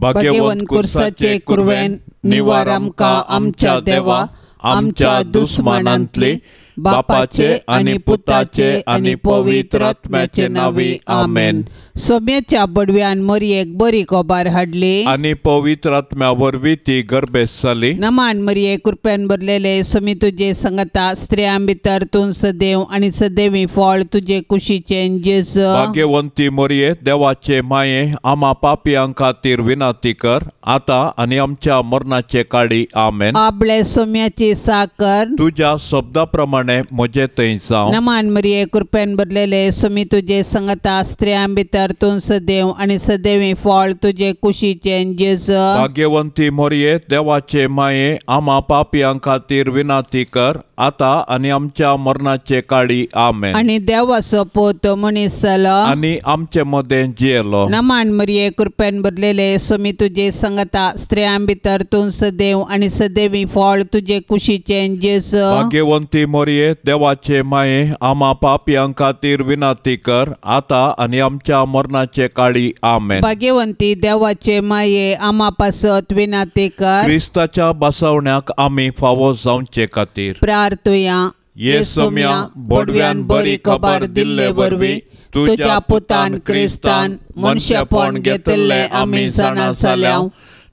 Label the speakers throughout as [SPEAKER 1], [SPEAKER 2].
[SPEAKER 1] भाग्यवंत कुर्साचे कुरवेन निवार आमकां आमच्या देवा आमच्या दुस्मानांतली बापाचे आनी पुताचे आनी पवित्र आत्म्याचे नांवी आमेन.
[SPEAKER 2] सोम्याच्या बडव्यान मरयेक बरी खबर हाडली
[SPEAKER 1] आनी पवित्र आत्म्या वरवीं ती गर्भेस्त जाली.
[SPEAKER 2] नमान मरये कृपेन भरलेले सोमी तुजे संगता स्त्रियां भितर तूं सदैव आनी सदैवी फळ तुजे कुशीचें जेजू.
[SPEAKER 1] भाग्यवंती मरये देवाचे माये आमा पापयां खातीर विनंती कर आतां आनी आमच्या मरणाचे काळी आमेन.
[SPEAKER 2] आपले सोम्याची साकर
[SPEAKER 1] तुज्या शब्दा प्रमाणे म्हजे थंय जावं.
[SPEAKER 2] नमान मरये कृपेन भरलेले सोमी तुजे संगता स्त्रियां भितर तूं सदैव आनी सदैवी फळ तुजे कुशीचें जेजू.
[SPEAKER 1] भाग्यवंती मरये देवाचे माये आमा पापयां खातीर विनंती कर आतां आनी आमच्या मरणाचे काळी आमेन.
[SPEAKER 2] आनी देवाचो पूत मनीस जालो
[SPEAKER 1] आनी आमचे मदें जियेलो.
[SPEAKER 2] नमान मरये कृपेन भरलेले सोमी तुजे संगता स्त्रियां भितर तूं सदैव आनी सदैवी फळ तुजे कुशीचें जेजू.
[SPEAKER 1] भाग्यवंती मरये देवाचे माये आमा पापयां खातीर विनंती कर आतां आनी आमच्या मरणाचे काळी आमेन.
[SPEAKER 2] भाग्यवंती देवाचे माये आमा पासत विनंती कर.
[SPEAKER 1] क्रिस्ताच्या बसवण्याक आमी फावो जावचे खातीर
[SPEAKER 2] प्रार्थुया.
[SPEAKER 1] ये सोम्या बडव्यान बरी खबर दिल्ले वरवीं
[SPEAKER 2] तुज्या पुतान क्रिस्तान मनशेपण घेतिल्लें आमी जाणा जाल्या.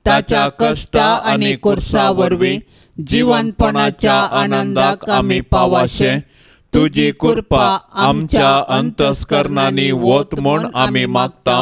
[SPEAKER 2] ताच्या कश्टा आनी कुर्सा वरवीं जिवनपणाच्या आनंदाक आमी पावाशे.
[SPEAKER 1] तुजी कृपा आमच्या अंतस्करणांनी वत म्हूण आमी मागता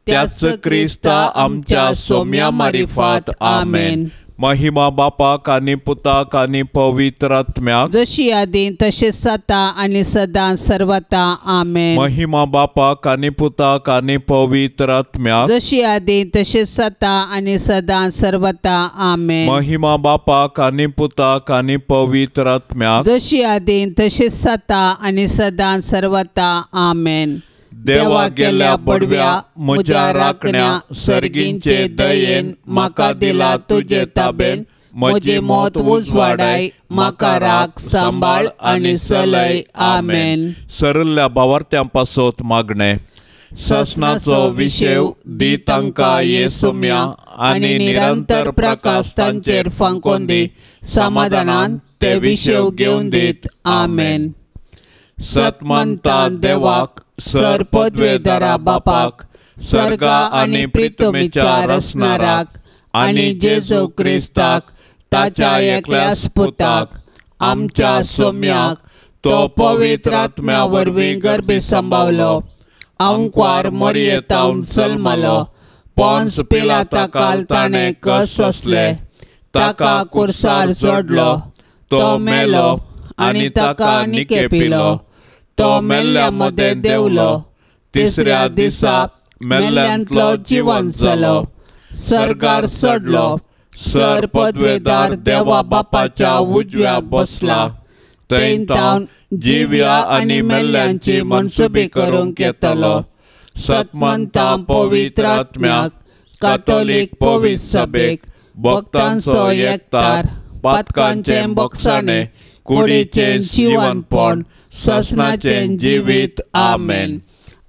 [SPEAKER 1] त्याच क्रिस्ता आमच्या सोम्या मारिफात आमेन. महिमा बापाक आनी पुताक आनी पवित्र आत्म्याक
[SPEAKER 2] जशी आदी तशीच सता आनी सदां सर्वता आमेन.
[SPEAKER 1] महिमा बापाक आनी पुताक आनी पवित्र आत्म्याक
[SPEAKER 2] जशी आदी तशीच सता आनी सदां सर्वता आमेन.
[SPEAKER 1] महिमा बापाक आनी पुताक आनी पवित्र आत्म्याक
[SPEAKER 2] जशी आदी तशीच सता आनी सदां सर्वता आमेन.
[SPEAKER 1] देवा गेल्या बडव्या म्हज्या राखण्या सर्गींचे दयेन म्हाका दिला तुजे ताबेन म्हजी मौत उजवाडाय म्हाका राख सांबाळ आनी सलय आमेन. सरल्या बावार्थ्यां पासत मागणें. ससनाचो विशेव दी तांकां ये सोम्या आनी निरंतर प्रकाश तांचेर फांकोन दी समाधानान ते विशेव घेवन दीत आमेन. सतमंता देवाक सर पदवेदारा बापाक सर्गा आनी प्रितमीच्या रसनाराक आनी जेजू क्रिस्ताक ताच्या एकल्याच पुताक आमच्या सोम्याक तो पवित्र आत्म्या वरवीं गर्भी सांबावलो आंकवार मरयेतावन जल्मलो पोन्स पिलाता काल ताणें कस सोंसले ताका कुर्सार जोडलो तो मेलो आनी ताका निकेपिलो तो मेल्ल्या मदें देंवलो तिसऱ्या दिसा मेल्ल्यांतलो जिवन जालो सर्गार चडलो सर पदवेदार देवा बापाच्या उजव्याक बसला थंय तावन जिव्या आनी मेल्ल्यांची मनसुबी करूंक येतलो. सतमंता पवित्र आत्म्याक कातोलीक पवित्र सभेक भक्तांचो एकतार पातकांचें बोगसाणें कुडीचें जिवनपण ससनाचें जिवीत आमेन.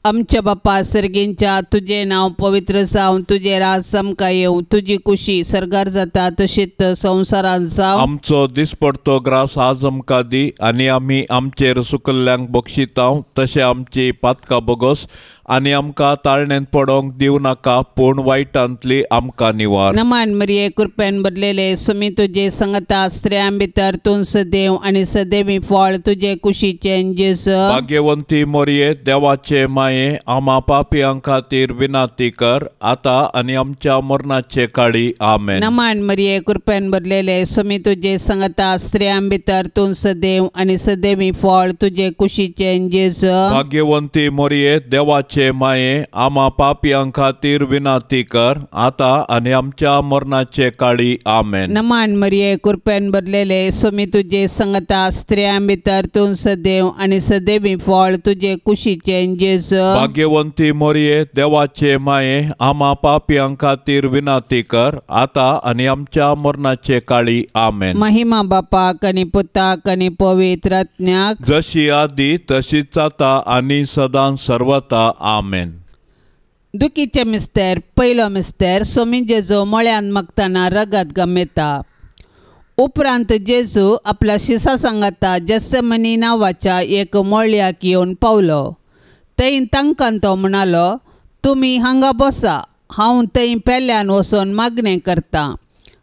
[SPEAKER 2] आमच्या बापा सर्गींच्या तुजें नांव पवित्र जावं तुजें राज आमकां येवं तुजी कुशी सर्गार जाता तशीच संवसारांत जावं.
[SPEAKER 1] आमचो दिसपडतो ग्रास आज आमकां दी आनी आमी आमचेर सुकल्ल्यांक बक्षितांव तशें आमची पातकां बोगस आनी आमकां ताळणेंत पडोंक दिवं नाका पूण वायटांतली आमकां निवार.
[SPEAKER 2] नमान मरये कृपेन भरलेले सुमी तुजे संगता स्त्रियां भितर तूं सदैव आनी सदैवी फळ तुजे कुशीचें जेजू.
[SPEAKER 1] भाग्यवंती मरये देवाचे माये आमा पापयां खातीर विनंती कर आतां आनी आमच्या मरणाचे काळी आमेन.
[SPEAKER 2] नमान मरये कृपेन भरलेले सुमी तुजे संगता स्त्रियां भितर तूं सदैव आनी सदैवी फळ तुजे कुशीचें जेजू.
[SPEAKER 1] भाग्यवंती मरये देवाचे माये आमा पापयां खातीर विनंती कर आतां आनी आमच्या मरणाचे काळी आमेन.
[SPEAKER 2] नमान मरये कृपेन भरलेले सुमी तुजे संगता स्त्रियां भितर तूं सदैव आनी सदैवी फळ तुजे कुशीचें जेजू.
[SPEAKER 1] भाग्यवंती मरये देवाचे माये आमा पापयां खातीर विनंती कर आतां आनी आमच्या मरणाचे काळी आमेन.
[SPEAKER 2] महिमा बापाक आनी पुताक आनी पवित्र आत्म्याक
[SPEAKER 1] जशी आदी तशीच आतां आनी सदां सर्वता आमेन.
[SPEAKER 2] दुखीचे मिस्तेर पयलो मिस्तेर सोमी जेजू मळ्यान मागतना रगत गमेता. उपरांत जेजू आपल्या शिसा सांगाता जेसेमनी नांवाच्या एक मळ्याक येवन पावलो. थंय तांकां तो म्हणालो, तुमी हांगा बसा, हांव थंय पेल्यान वचून मागणें करतां.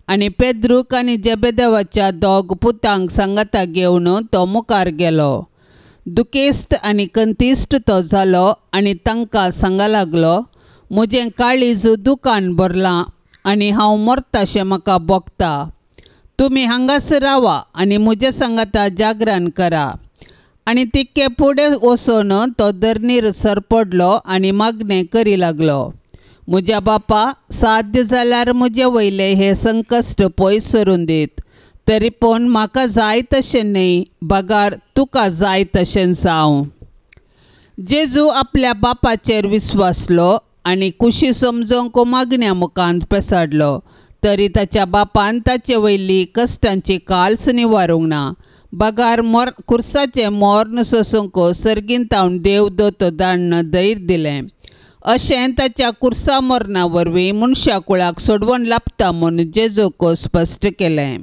[SPEAKER 2] आनी पेद्रूक आनी जेबेदेवाच्या दोग पुतांक सांगाता घेवन तो मुखार गेलो. दुखेस्त आनी कंतिश्ट तो जालो आनी तांकां सांगा लागलो, म्हजें काळीज दुकान भरलां आनी हांव मरताशें म्हाका भोगता. तुमी हांगासर रावा आनी म्हजे सांगाता जागरण करा. आनी तितके फुडें वचून तो धरणीर सरपडलो आनी मागणें करी लागलो, म्हज्या बापा, साध्य जाल्यार म्हजे वयलें हें संकश्ट पयस सरून दीत, तरी पूण म्हाका जाय तशें न्हय, बगार तुका जाय तशें जावं. जेजू आपल्या बापाचेर विस्वासलो आनी कुशी समजूंक मागण्या मुखांत पेसाडलो, तरी ताच्या बापान ताचे वयली कश्टांची काल्स निवारूंक ना, बगार मोर कुर्साचें मोर्न सोसूंक सर्गींतावन देव दोतो दाण्ण धैर्य दिलें. अशें ताच्या कुर्सा मरणा वरवीं मनशा कुळाक सोडवण लाभता म्हूण जेजूक स्पश्ट केलें.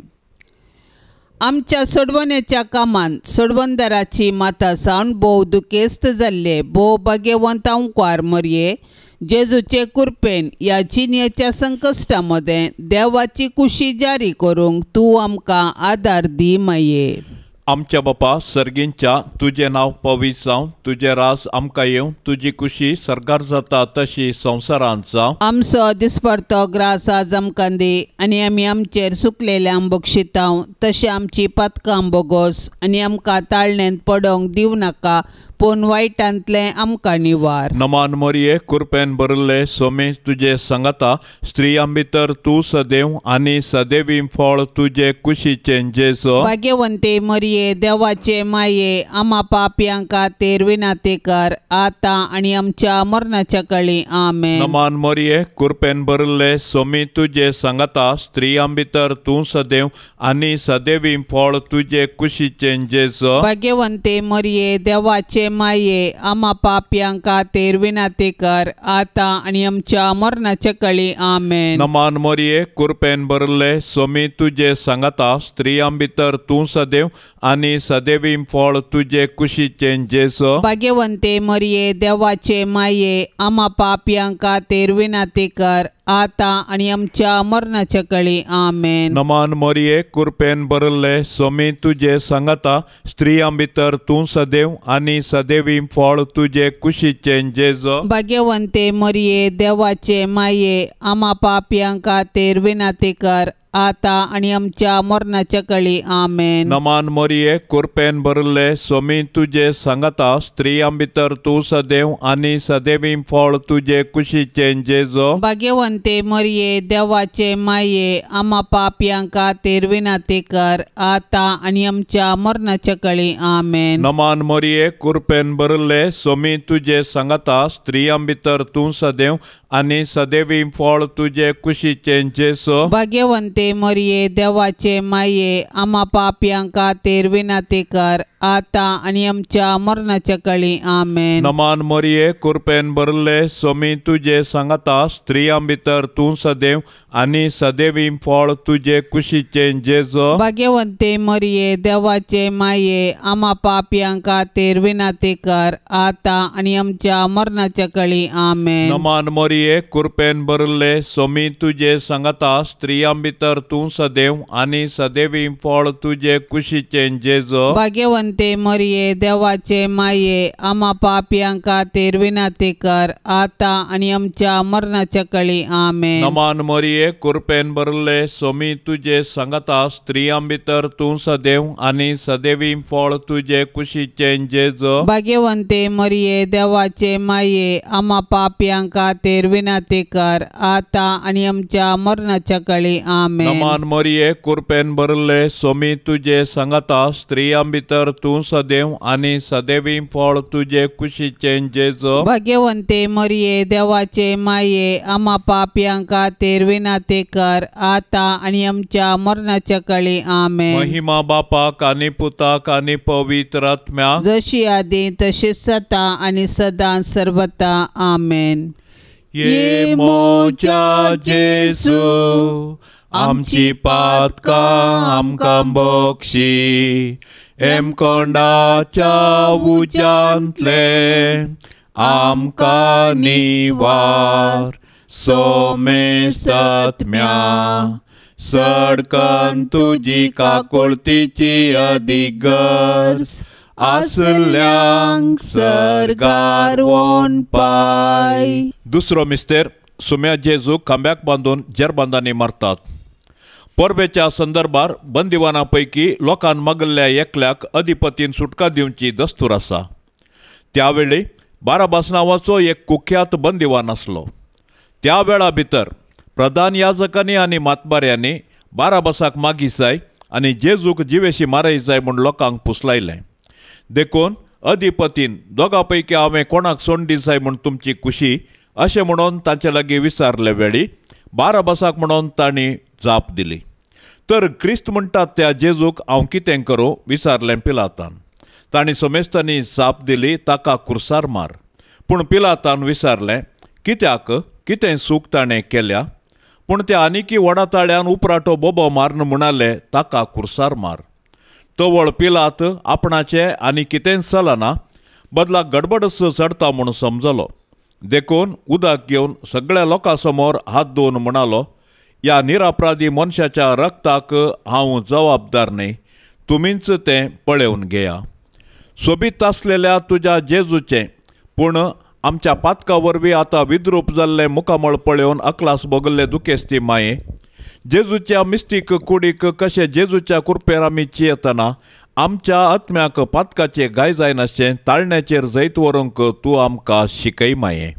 [SPEAKER 2] आमच्या सोडवणेच्या कामांत सोडवणदाराची माता सावन भोव दुखेस्त जाल्ले भोव भाग्यवंत अंकवार मरये जेजूचे कुरपेन ह्या जिणेच्या संकश्टा मदें देवाची कुशी जारी करूंक तूं आमकां आदार दी माये.
[SPEAKER 1] आमच्या बापा सर्गींच्या, तुजें नांव पवित्र जावं, तुजें राज आमकां येवं, तुजी कुशी सर्गार जाता तशी संवसारांत जावं.
[SPEAKER 2] आमचो दिसपडतो ग्रास आज आमकां दी आनी आमी आमचेर सुकलेल्यांक बक्षितांव तशें आमची पातकां बोगोस आनी आमकां ताळणेंत पडोवंक दिवं नाका, पूण वायटांतलें आमकां निवार.
[SPEAKER 1] नमान मोरये, कुरपेन भरिल्ले सोमे तुजे सांगाता, स्त्रियां भितर तूं सदैव आनी सदैवी फळ तुजे कुशीचें जेजू.
[SPEAKER 2] भाग्यवंते मरये, देवाचे माये, आमा पापयां खातीर विनाती कर, आतां आनी आमच्या मरणाच्या कळी. आमेन.
[SPEAKER 1] नमान मोरये, कुरपेन भरिल्ले सोमी तुजे सांगाता, स्त्रियां भितर तूं सदैव आनी सदैवी फळ तुजे कुशीचें जेजू.
[SPEAKER 2] भाग्यवंते मरये, देवाचे माये, आमा पापयां खातीर विनाती कर, आतां आनी आमच्या मरणाच्या कळी. आमेन.
[SPEAKER 1] नमान मोरये, कुरपेन भरिल्ले सोमी तुजे सांगाता, स्त्रियां भितर तूं सदैव आनी सदैवी फळ तुजे कुशीचें जेजू.
[SPEAKER 2] भाग्यवंते मरये, देवाचे माये, आमा पापयां खातीर विनाती कर, आतां आनी आमच्या मरणाच्या कळी. आमेन.
[SPEAKER 1] नमान मोरये, कुरपेन भरिल्ले सोमी तुजे सांगाता, स्त्रियां भितर तूं सदैव आनी सदैवी फळ तुजे कुशीचें जेजू.
[SPEAKER 2] भाग्यवंते मरये, देवाचे माये, आमा पापयां खातीर विनाती कर, आतां आनी आमच्या मरणाच्या कळी. आमेन.
[SPEAKER 1] नमान मोरये, कुरपेन भरिल्ले सोमी तुजे सांगाता, स्त्रियां भितर तूं सदैव आनी सदैवी फळ तुजे कुशीचें जेजू.
[SPEAKER 2] भाग्यवंते मरये, देवाचे माये, आमा पापयां खातीर विनाती कर, आतां आनी आमच्या मरणाच्या कळी. आमेन.
[SPEAKER 1] नमान मोरये, कुरपेन भरिल्ले सोमी तुजे सांगाता, स्त्रियां भितर तूं सदैव आनी सदैवी फळ तुजे कुशीचें जेजू.
[SPEAKER 2] भाग्यवंते मरये, देवाचे माये, आमा पापयां खातीर विनाती कर, आतां आनी आमच्या मरणाच्या कळी. आमेन.
[SPEAKER 1] नमान मोरये, कुरपेन भरिल्ले सोमी तुजे सांगाता, स्त्रियां भितर तूं सदैव आनी सदैवी फळ तुजे कुशीचें जेजू.
[SPEAKER 2] भाग्यवंते मरये, देवाचे माये, आमा पापयां खातीर विनाती कर, आतां आनी आमच्या मरणाच्या कळी. आमेन.
[SPEAKER 1] नमान मोरये, कुरपेन भरिल्ले सोमी तुजे सांगाता, स्त्रियां भितर तूं सदैव आनी सदैवी फळ तुजे कुशीचें जेजू.
[SPEAKER 2] भाग्यवंते मरये, देवाचे माये, आमा पापयां खातीर विनाती कर, आतां आनी आमच्या मरणाच्या कळी. आमेन.
[SPEAKER 1] नमान मोरये, कुरपेन भरिल्ले सोमी तुजे सांगाता, स्त्रियां भितर तूं सदैव आनी सदैवी फळ तुजे कुशीचें जेजू.
[SPEAKER 2] भाग्यवंते मरये, देवाचे माये, आमा पापयां खातीर विनाती कर, आतां आनी आमच्या मरणाच्या कळी. आमेन.
[SPEAKER 1] नमान मोरये, कुरपेन भरिल्ले सोमी तुजे सांगाता, स्त्रियां भितर तूं सदैव आनी सदैवी फळ तुजे कुशीचें जेजू.
[SPEAKER 2] भाग्यवंते मरये, देवाचे माये, आमा पापयां खातीर विनाती कर, आतां आनी आमच्या मरणाच्या कळी. आमेन.
[SPEAKER 1] महिमा बापाक आनी पुताक आनी पवित्र आत्म्याक,
[SPEAKER 2] जशी आदी तशीच सता आनी सदां सर्वता. आमेन.
[SPEAKER 1] ये मोजा जेजू आमची पातकां आमकां बक्षी एमकोंडाच्या उज्यांतले आमकां निवार सोमेसत्म्या सडकन तुजी काकुळतीची अदीक गरज आसल्यांक सर्गार वोन पाय. दुसरो मिस्तेर सुम्या जेजू खांब्याक बांदून जेरबांदांनी मारतात. परबेच्या संदर्भार बंदिवाना पैकी लोकान मागल्ल्या एकल्याक अधिपतीन सुटका दिवची दस्तूर आसा. त्यावेळी बाराबास नांवाचो एक कुख्यात बंदिवान आसलो. त्या वेळा भितर प्रधान याजकांनी आनी मातबाऱ्यांनी बाराबासाक मागी जाय आनी जेजूक जिवेशी माराय जाय म्हूण लोकांक पुसलायलें. देखून अधिपतीन दोगां पैकी हांवें कोणाक सोंडी जाय म्हूण तुमची खुशी अशें म्हणून तांचे लागीं विचारले वेळी बाराबासाक म्हणून तांणी जाप दिली. तर क्रिस्त म्हणटात त्या जेजूक हांव कितें करूं विचारलें पिलातान. तांणी समेस्तांनी जाप दिली ताका कुर्सार मार. पूण पिलातान विचारलें कित्याक कितें सूख ताणें केल्या? पूण त्या आनिकी व्हडा ताळ्यान उपराटो बोबो मारून म्हणाले ताका कुर्सार मार. तवळ पिलात आपणाचें आनी कितेंच चलना बदला गडबडच चडता म्हूण समजलो. देखून उदक घेवन सगळ्या लोकां समोर हात धुवन म्हणालो ह्या निरापराधी मनशाच्या रक्ताक हांव जबाबदार न्हय, तुमीच तें पळोवन घेया. सोबीत आसलेल्या तुज्या जेजूचें पूण आमच्या पातका वरवीं आतां विद्रूप जाल्लें मुखामळ पळोवन अकलास भोगल्ले दुखेस्ती माये, जेजूच्या मिस्तीक कुडीक कशें जेजूच्या कुरपेर आमी चियेतना आमच्या आत्म्याक पातकाचे गाय जायनासचें ताळण्याचेर जैत व्हरूंक तूं आमकां शिकय माये.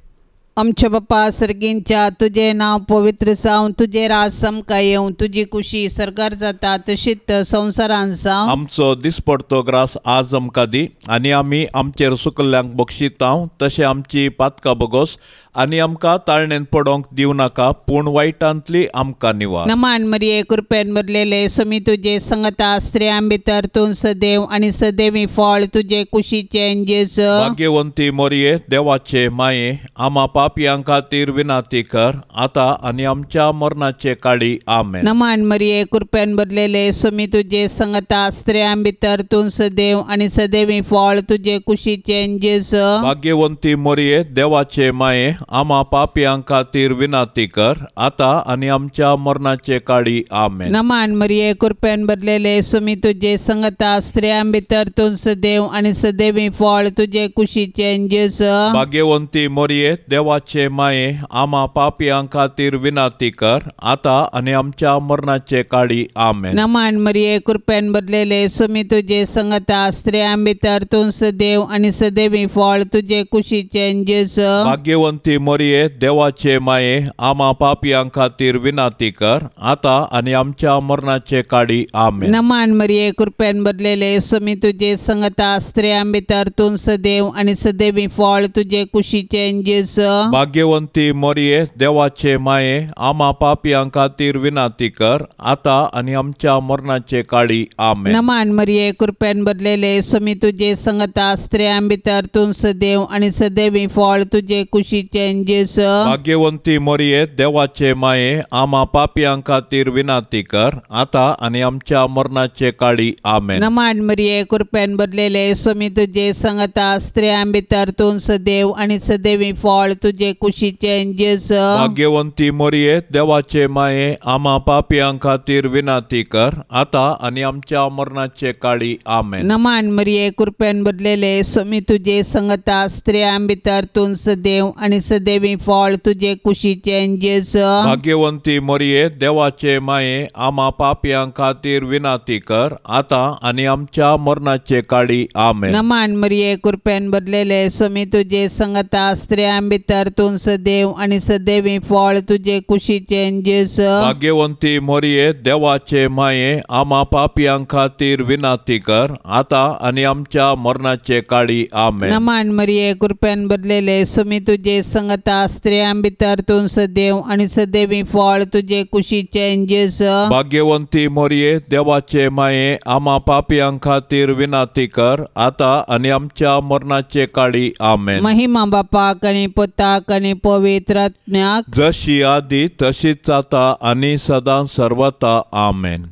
[SPEAKER 2] आमच्या बापा सर्गींच्या तुजें नांव पवित्र जावं, तुजें राज आमकां येवं, तुजी कुशी सरकार जाता तशीच संवसारान जावं.
[SPEAKER 1] आमचो दिसपडतो ग्रास आज आमकां दी आनी आमी आमचेर सुकल्ल्यांक बक्षितांव तशें आमची पातकां बगोस आनी आमकां ताळणेन पडोवंक दिवं नाका पूण वायटांतली आमकां निवार.
[SPEAKER 2] नमान मरिये कृपेन भरलेले समी तुजे संगता स्त्रियां भितर तूं सदैव आनी सदैवी फळ तुजे कुशीचें जेजू.
[SPEAKER 1] भाग्यवंती मोरये देवाचे माये आमा पापयां खातीर विनाती कर आतां आनी आमच्या मरणाचे काळी. आमेन.
[SPEAKER 2] नमान मरिये कृपेन भरलेले समी तुजे संगता स्त्रियां भितर तूं सदैव आनी सदैवी फळ तुजे कुशीचें जेजू.
[SPEAKER 1] भाग्यवंती मोरये देवाचे माये आमा पापयां खातीर विनाती कर आतां आनी आमच्या मरणाचे काळी. आमेन.
[SPEAKER 2] नमान मरिये कृपेन भरलेले समी तुजे संगता स्त्रियां भितर तूं सदैव आनी सदैवी फळ तुजे कुशीचें जेजू.
[SPEAKER 1] भाग्यवंती मोरये देवाचे माये आमा पापयां खातीर विनाती कर आतां आनी आमच्या मरणाचे काळी. आमेन.
[SPEAKER 2] नमान मरिये कृपेन भरलेले समी तुजे संगता स्त्रियां भितर तूं सदैव आनी सदैवी फळ तुजे कुशीचें जेजू.
[SPEAKER 1] भाग्यवंती मोरये देवाचे माये आमा पापयां खातीर विनाती कर आतां आनी आमच्या मरणाचे काळी. आमेन.
[SPEAKER 2] नमान मरिये कृपेन भरलेले समी तुजे संगता स्त्रियां भितर तूं सदैव आनी सदैवी फळ तुजे कुशीचें जेजू.
[SPEAKER 1] भाग्यवंती मोरये देवाचे माये आमा पापयां खातीर विनाती कर आतां आनी आमच्या मरणाचे काळी. आमेन.
[SPEAKER 2] नमान मरिये कृपेन भरलेले समी तुजे संगता स्त्रियां भितर तूं सदैव आनी सदैवी फळ तुजे कुशीचें जेजू.
[SPEAKER 1] भाग्यवंती मोरये देवाचे माये आमा पापयां खातीर विनाती कर आतां आनी आमच्या मरणाचे काळी. आमेन.
[SPEAKER 2] नमान मरिये कृपेन भरलेले समी तुजे संगता स्त्रियां भितर तूं सदैव आनी सदैवी फळ तुजे कुशीचें जेजू.
[SPEAKER 1] भाग्यवंती मोरये देवाचे माये आमा पापयां खातीर विनाती कर आतां आनी आमच्या मरणाचे काळी. आमेन.
[SPEAKER 2] नमान मरिये कृपेन भरलेले समी तुजे संगता स्त्रियां भितर तूं सदैव आनी सदैवी फळ तुजे कुशीचें जेजू.
[SPEAKER 1] भाग्यवंती मोरये देवाचे माये आमा पापयां खातीर विनाती कर आतां आनी आमच्या मरणाचे काळी. आमेन.
[SPEAKER 2] नमान मरिये कृपेन भरलेले समी तुजे संगता स्त्रियां भितर तूं सदैव आनी सदैवी फळ तुजे कुशीचें जेजू.
[SPEAKER 1] भाग्यवंती मोरये देवाचे माये आमा पापयां खातीर विनाती कर आतां आनी आमच्या मरणाचे काळी. आमेन.
[SPEAKER 2] नमान मरिये कृपेन भरलेले समी तुजे संगता स्त्रियां भितर तूं सदैव आनी सदैवी फळ तुजे कुशीचें जेजू.
[SPEAKER 1] भाग्यवंती मोरये देवाचे माये आमा पापयां खातीर विनाती कर आतां आनी आमच्या मरणाचे काळी. आमेन.
[SPEAKER 2] महिमा बापाक आनी पुताक पुताक आनी पवित्र आत्म्याक,
[SPEAKER 1] जशी आदी तशीच आता आनी सदां सर्वता. आमेन.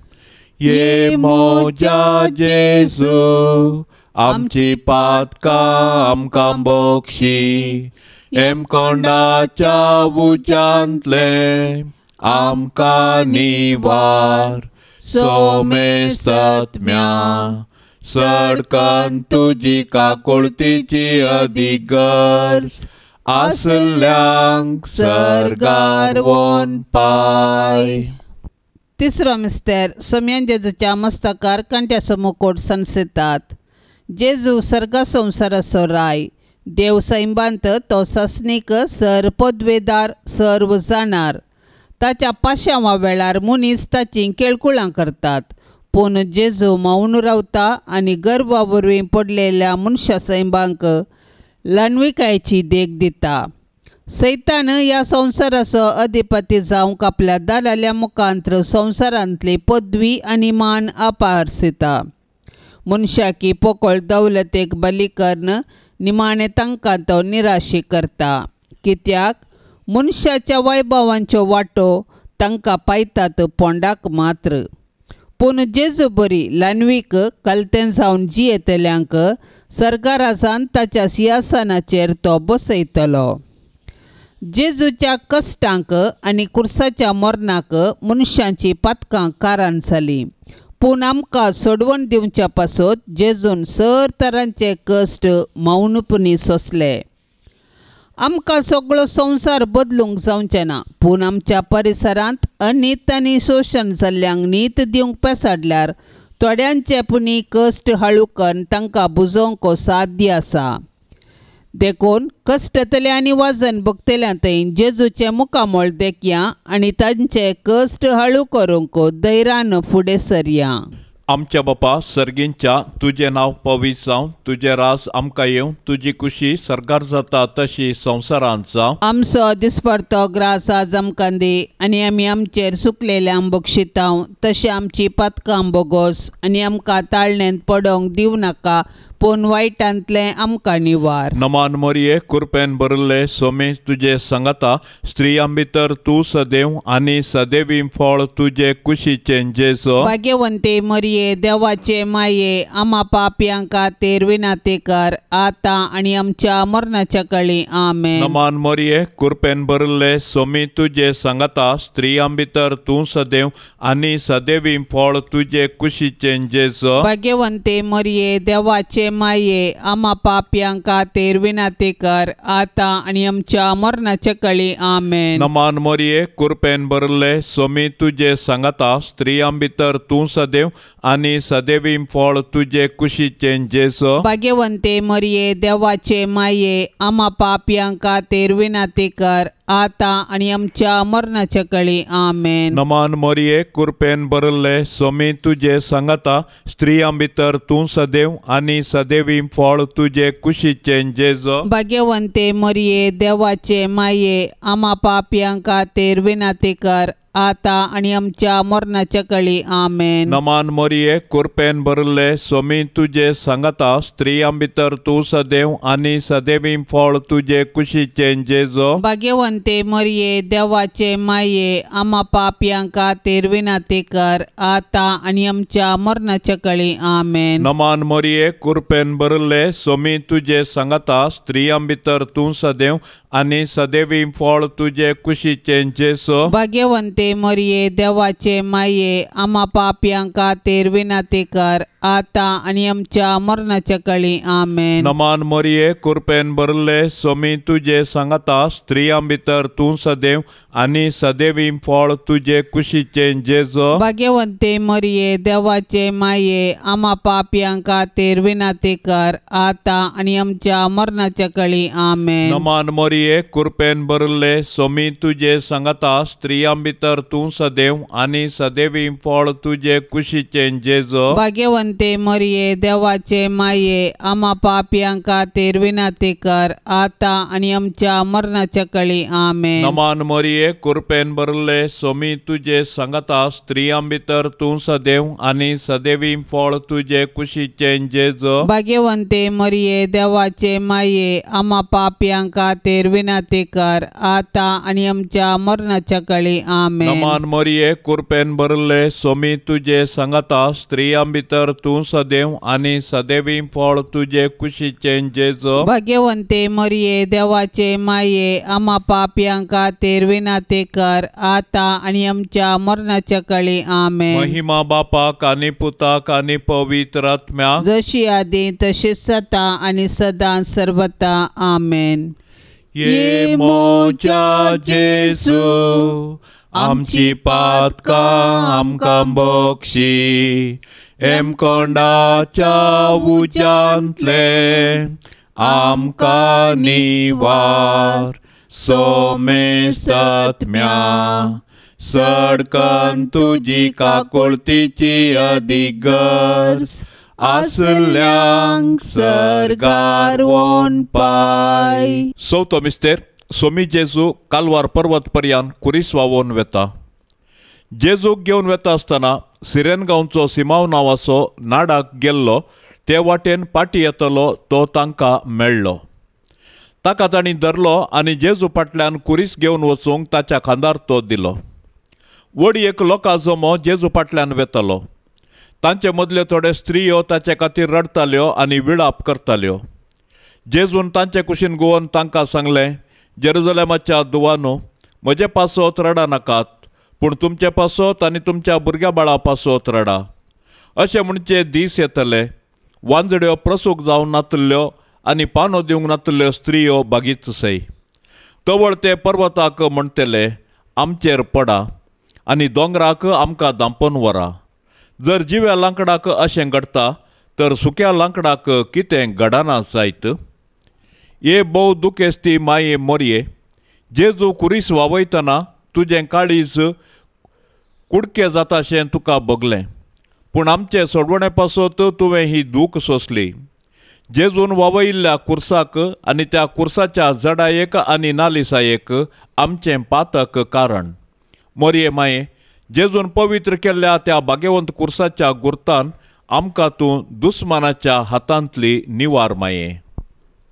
[SPEAKER 1] ये म्हज्या जेजू आमची पातकां आमकां बक्षी, हेमकोंडाच्या उज्यांतले आमकां निवार. सोमे सत्म्या सडकन तुजी काकुळतीची अदीक गरज आसल्यांक सर्गार वोन पाय.
[SPEAKER 2] तिसरो मिस्तेर सोम्यान जेजूच्या मस्तकार कांट्याचो मुकोट सनसेतात. जेजू सर्गा संवसाराचो राय, देव सैंबांत तो सासणीक सर पदवेदार सर्व जाणार. ताच्या पाशांवा वेळार मनीस ताचीं केळकुळां करतात, पूण जेजू मौन रावता आनी गर्वा वरवीं पडलेल्या मनशा सैंबांक ल्हानविकायेची देख दिता. सैतान ह्या संवसाराचो अधिपती जावंक आपल्या दालाल्या मुखांत्र संवसारांतली पदवी आनी मान अपारसिता. मनशाकी पोकळ दौलतेक बली करून निमाणें तांकां तो निराशी करता, कित्याक मनशाच्या वैभवांच्यो वांटो तांकां पायतात पोंडाक मात्र. पूण जेजू बरी ल्हानवीक कलतें जावन जियेतल्यांक सर्गाराजान ताच्या सिंहासनाचेर तो बसयतलो. जेजूच्या कश्टांक आनी कुर्साच्या मरणाक मनशांची पातकां कारण जालीं, पूण आमकां सोडवण दिवच्या पासत जेजून सर तरांचे कश्ट मौनपणी सोंसले. आमकां सगळो संवसार बदलूंक जावचें ना, पूण आमच्या परिसरांत अनीत आनी शोशण जाल्ल्यांक नीत दिवंक पेसाडल्यार थोड्यांचे पुणी कश्ट हाळू करून तांकां बुजोवंक साध्य आसा. देखून कश्टतले आनी वजन भोगतल्या थंय जेजूचें मुखामळ देखया आनी तांचे कश्ट हाळू करूंक धैर्यान फुडें सरया.
[SPEAKER 1] आमच्या बापा सर्गींच्या, तुजें नांव पवित्र जावं, तुजें राज आमकां येवं, तुजी कुशी सर्गार जाता तशी संवसारांत जावं.
[SPEAKER 2] आमचो दिसपडतो ग्रास आज आमकां दी, आनी आमी आमचेर सुकलेल्यांक बक्षितांव तशें आमची पातकां बोगोस, आनी आमकां ताळणेंत पडोवंक दिवं नाका, पूण वायटांतलें आमकां निवार.
[SPEAKER 1] नमान मोरये, कुरपेन भरिल्ले सोमे तुजे सांगाता, स्त्रियां भितर तूं सदैव आनी सदैवी फळ तुजे कुशीचें जेजो.
[SPEAKER 2] भाग्यवंते मोरये, देवाचे माये, आमा पापयां खातीर विनाती कर, आतां आनी आमच्या मरणाच्या कळी. आमेन.
[SPEAKER 1] नमान मोरये, कुरपेन भरिल्ले सोमी तुजे सांगाता, स्त्रियां भितर तूं सदैव आनी सदैवी फळ तुजे कुशीचें जेजो.
[SPEAKER 2] भाग्यवंते मोरये, देवाचे माये, आमा पापयां खातीर विनाती कर, आतां आनी आमच्या मरणाच्या कळी. आमेन.
[SPEAKER 1] नमान मोरये, कुरपेन भरिल्ले सोमी तुजे सांगाता, स्त्रियां भितर तूं सदैव आनी सदैवी फळ तुजे कुशीचें जेजो.
[SPEAKER 2] भाग्यवंते मोरये, देवाचे माये, आमा पापयां खातीर विनाती कर, आतां आनी आमच्या मरणाच्या कळी. आमेन.
[SPEAKER 1] नमान मोरये, कुरपेन भरिल्ले सोमी तुजे सांगाता, स्त्रियां भितर तूं सदैव आनी सदैवी फळ तुजे कुशीचें जेजो.
[SPEAKER 2] भाग्यवंते मोरये, देवाचे माये, आमा पापयां खातीर विनाती कर, आतां आनी आमच्या मरणाच्या कळी. आमेन.
[SPEAKER 1] नमान मोरये, कुरपेन भरिल्ले सोमी तुजे सांगाता, स्त्रियां भितर तूं सदैव आनी सदैवी फळ तुजे कुशीचें जेजो.
[SPEAKER 2] भाग्यवंते मोरये, देवाचे माये, आमा पापयां खातीर विनाती कर, आतां आनी आमच्या मरणाच्या कळी. आमेन.
[SPEAKER 1] नमान मोरये, कुरपेन भरिल्ले सोमी तुजे सांगाता, स्त्रियां भितर तूं सदैव आनी सदैवी फळ तुजे कुशीचें जेजो.
[SPEAKER 2] भाग्यवंते मोरये, देवाचे माये, आमा पापयां खातीर विनाती कर, आतां आनी आमच्या मरणाच्या कळी. आमेन.
[SPEAKER 1] नमान मोरये, कुरपेन भरिल्ले सोमी तुजे सांगाता, स्त्रियां भितर तूं सदैव आनी सदैवी फळ तुजे कुशीचें जेजो.
[SPEAKER 2] भाग्यवंते मोरये, देवाचे माये, आमा पापयां खातीर विनाती कर, आतां आनी आमच्या मरणाच्या कळी. आमेन.
[SPEAKER 1] नमान मोरये, कुरपेन भरिल्ले सोमी तुजे सांगाता, स्त्रियां भितर भितर तूं सदैव आनी सदैवी फळ तुजे कुशीचें जेजू।
[SPEAKER 2] भाग्यवंते मरिये देवाचे माये आमा पापयां खातीर विनंती कर आतां आनी आमच्या मरणाच्या कळी। आमेन।
[SPEAKER 1] नमान मरिये कृपेन भरले सोमी तुजे सांगाता स्त्रियां भितर तूं सदैव आनी सदैवी फळ तुजे कुशीचें जेजू।
[SPEAKER 2] भाग्यवंते मरिये देवाचे माये आमा पापयां खातीर विनंती कर आतां आनी आमच्या मरणाच्या कळी। आमेन।
[SPEAKER 1] नमान मरिये कृपेन भरले सोमी तुजे सांगाता स्त्रियां भितर तूं सदैव आनी सदैवी फळ तुजे कुशीचें जेजू।
[SPEAKER 2] भाग्यवंते मरिये देवाचे माये आमा पापयां खातीर विनंती कर आतां आनी आमच्या मरणाच्या कळी। आमेन।
[SPEAKER 1] महिमा बापाक आनी पुताक आनी पवित्र आत्म्याक,
[SPEAKER 2] जशी आदी तशीच सदा आनी सदां सर्वता। आमेन।
[SPEAKER 1] ये मोजा जेजू आमची पातकां आमकां बक्षी, हेमकोंडाच्या उज्यांतले आमकां निवार, सोमेसत्म्या सडकन तुजी काकुळतीची अदीक गरज आसल्यांक सर्गार वोन पाय। चवथो मिस्तेर सोमी जेजू कालवार पर्वत पर्यान कुरीस वावोवन वेता। जेजूक घेवन वेता आसतना सिरेन गांवचो सिमाव नांवाचो नाडाक गेल्लो ते वाटेन पाटी येतलो तो तांकां मेळ्ळो। ताका तांणी धरलो आनी जेजू फाटल्यान कुरीस घेवन वचूंक ताच्या खांदार तो दिलो। व्हड एक लोकां जमो जेजू फाटल्यान वेतालो। तांचे मदल्यो थोड्यो स्त्रियो ताचे खातीर रडटाल्यो आनी विळाप करताल्यो। जेजून तांचे कुशीन गोवन तांकां सांगलें, जेरुजलेमाच्या दुवानो, म्हजे पासत रडा नाकात, पूण तुमचे पासत आनी तुमच्या भुरग्या बाळा पासत रडा। अशें म्हणचे दीस येतले, वांजड्यो प्रसूक जावन नातल्ल्यो आनी पानो दिवंक नातल्ल्यो स्त्रियो बागीच सय तवळ ते पर्वताक म्हणटले, आमचेर पडा आनी दोंगराक आमकां दांपून व्हरा। जर जिव्या लांकडाक अशें घडटा तर सुक्या लांकडाक कितें घडना जायत। हे भोव दुखेस्ती माये मोरये, जेजू कुरीस वावयतना तुजें काळीज कुडके जाताशें तुका भोगलें, पूण आमचे सोडवणे पासत तुवें ही दूख सोंसली। जेजून वावयिल्ल्या कुर्साक आनी त्या कुर्साच्या जडायेक आनी नालिसायेक आमचें पातक कारण। मोरये माये, जेजून पवित्र केल्ल्या त्या भाग्यवंत कुर्साच्या गुर्तान आमकां तूं दुस्मानाच्या हातांतली निवार माये।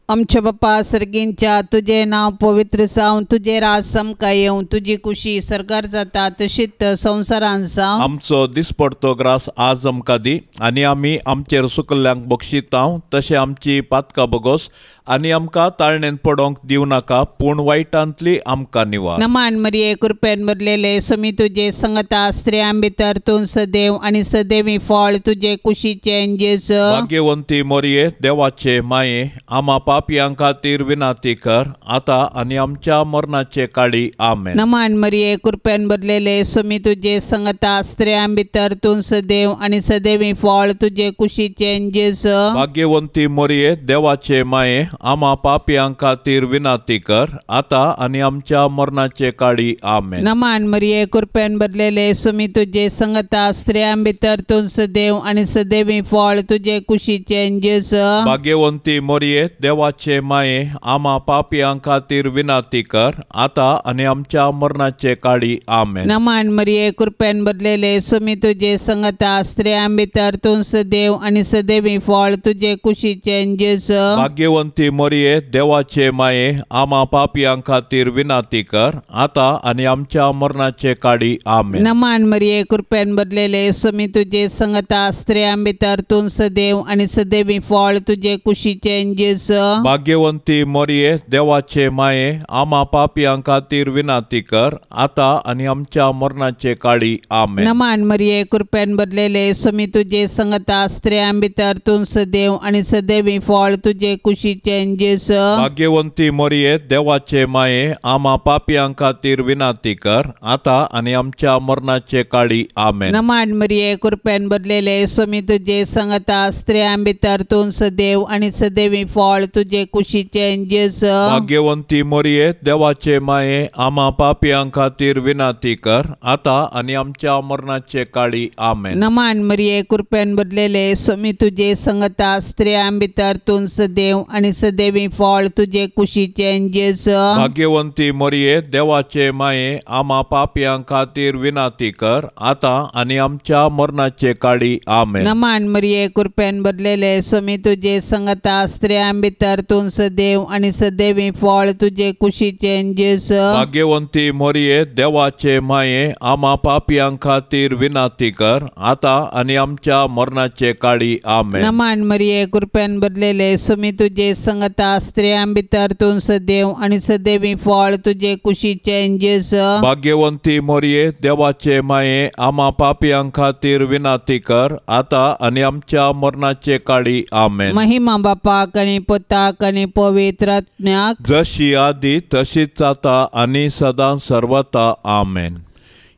[SPEAKER 2] आमच्या बापा सर्गींच्या, तुजें नांव पवित्र जावं, तुजें राज आमकां येवं, तुजी कुशी सर्गार जाता तशीच संवसारान जावं।
[SPEAKER 1] आमचो दिसपडतो ग्रास आज आमकां दी आनी आमी आमचेर सुकल्ल्यांक बक्षितांव तशें आमची पातकां बगोस आनी आमकां ताळणेन पडोंक दिवं नाका, पूण वायटांतली आमकां निवार।
[SPEAKER 2] नमान मरिये कृपेन भरलेले सोमी तुजे संगता, स्त्रियां भितर तूं सदैव आनी सदैवी फळ तुजे कुशीचें जेजू।
[SPEAKER 1] भाग्यवंती मोरये देवाचे माये, आमा पापयां खातीर विनंती कर आतां आनी आमच्या मरणाचे काळी। आमेन।
[SPEAKER 2] नमान मरिये कृपेन भरलेले सोमी तुजे संगता, स्त्रियां भितर तूं सदैव आनी सदैवी फळ तुजे कुशीचें जेजू।
[SPEAKER 1] भाग्यवंती मोरये देवाचे माये, आमा पापयां खातीर विनंती कर आतां आनी आमच्या मरणाचे काळी। आमेन।
[SPEAKER 2] नमान मरिये कृपेन भरलेले सोमी तुजे संगता, स्त्रियां भितर तूं सदैव आनी सदैवी फळ तुजे कुशीचें जेजू।
[SPEAKER 1] भाग्यवंती मोरये देवाचे माये, आमा पापयां खातीर विनंती कर आतां आनी आमच्या मरणाचे काळी। आमेन।
[SPEAKER 2] नमान मरिये कृपेन भरलेले सोमी तुजे संगता, स्त्रियां भितर तूं सदैव आनी सदैवी फळ तुजे कुशीचें जेजू।
[SPEAKER 1] भाग्यवंती मोरये देवाचे माये, आमा पापयां खातीर विनंती कर आतां आनी आमच्या मरणाचे काळी। आमेन।
[SPEAKER 2] नमान मरिये कृपेन भरलेले सोमी तुजे संगता, स्त्रियां भितर तूं सदैव आनी सदैवी फळ तुजे कुशीचें जेजू।
[SPEAKER 1] भाग्यवंती मोरये देवाचे माये, आमा पापयां खातीर विनंती कर आतां आनी आमच्या मरणाचे काळी। आमेन।
[SPEAKER 2] नमान मरिये कृपेन भरलेले सोमी तुजे संगता, स्त्रियां भितर तूं सदैव आनी सदैवी फळ तुजे कुशीचें जेजू।
[SPEAKER 1] भाग्यवंती मोरये देवाचे माये, आमा पापयां खातीर विनंती कर आतां आनी आमच्या मरणाचे काळी। आमेन।
[SPEAKER 2] नमान मरिये कृपेन भरलेले सोमी तुजे संगता, स्त्रियां भितर तूं सदैव आनी सदैवी फळ तुजे तुजे कुशीचें जेजू।
[SPEAKER 1] भाग्यवंती मरिये देवाचे माये आमा पापयां खातीर विनंती कर आतां आनी आमच्या मरणाचे काळी आमेन।
[SPEAKER 2] नमान मरिये कृपेन भरलेले स्वामी तुजे संगता स्त्रियां भितर तूं सदैव आनी सदैवी फळ तुजे कुशीचें जेजू।
[SPEAKER 1] भाग्यवंती मरिये देवाचे माये आमा पापयां खातीर विनंती कर आतां आनी आमच्या मरणाचे काळी आमेन।
[SPEAKER 2] नमान मरिये कृपेन भरलेले स्वामी तुजे संगता स्त्रियां भितर तूं सदैव आनी सदैवी फळ तुजे कुशीचें जेजू।
[SPEAKER 1] भाग्यवंती मरिये देवाचे माये आमा पापयां खातीर विनंती कर आतां आनी आमच्या मरणाचे काळी आमेन।
[SPEAKER 2] नमान मरिये कृपेन भरलेले स्वामी तुजे संगता स्त्रियां भितर तूं सदैव आनी सदैवी फळ तुजे कुशीचें जेजू।
[SPEAKER 1] भाग्यवंती मरिये देवाचे माये आमा पापयां खातीर विनंती कर आतां आनी आमच्या मरणाचे काळी आमेन।
[SPEAKER 2] महिमा बापाक आनी पुताक आनी पवित्र आत्म्याक,
[SPEAKER 1] जशी आदी तशीच आतां आनी सदां सर्वता आमेन।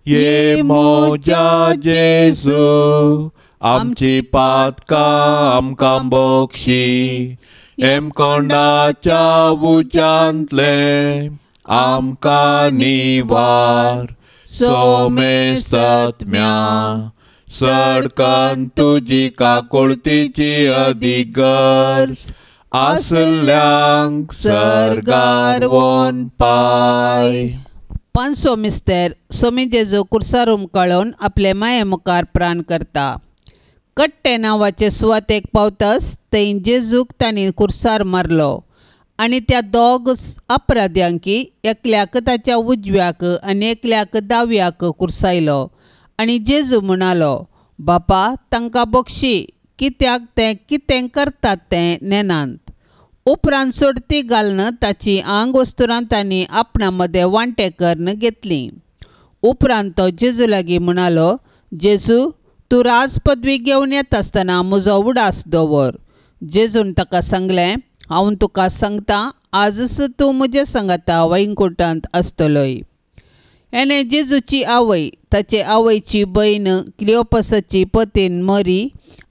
[SPEAKER 1] ये म्हज्या जेजू आमची पातकां आमकां बक्षी, हेमकोंडाच्या उज्यांतलें आमकां निवार, सोमे सत्म्या सडकन तुजी काकुळतीची अदीक गरज आसल्यांक सर्गार वोन पाय।
[SPEAKER 2] पांचवो मिस्तेर सोमी जेजू कुर्सार उमकाळून आपले माये मुखार प्राण करता। कट्टे नांवाचे सुवातेक पावतस थंय जेजूक तांणी कुर्सार मारलो आनी त्या दोग अपराध्यांकी एकल्याक ताच्या उजव्याक आनी एकल्याक दाव्याक कुर्सायलो आनी जेजू म्हणालो, बापा तांकां बक्षी, कित्याक ते कितें करतात तें नेनात। उपरांत सोडती घालून ताची आंग वस्तुरां तांणी आपणा मदें वांटे करून घेतली। उपरांत तो जेजू लागीं म्हणालो, जेजू तूं राज पदवी घेवन येता आसतना म्हजो उडास दवर। जेजून ताका सांगलें, हांव तुका सांगता आजच तूं म्हजे सांगाता वैकुंठांत आसतलोय। हेणें जेजूची आवय, ताचे आवयची भयण क्लियोपसाची पतीन मरी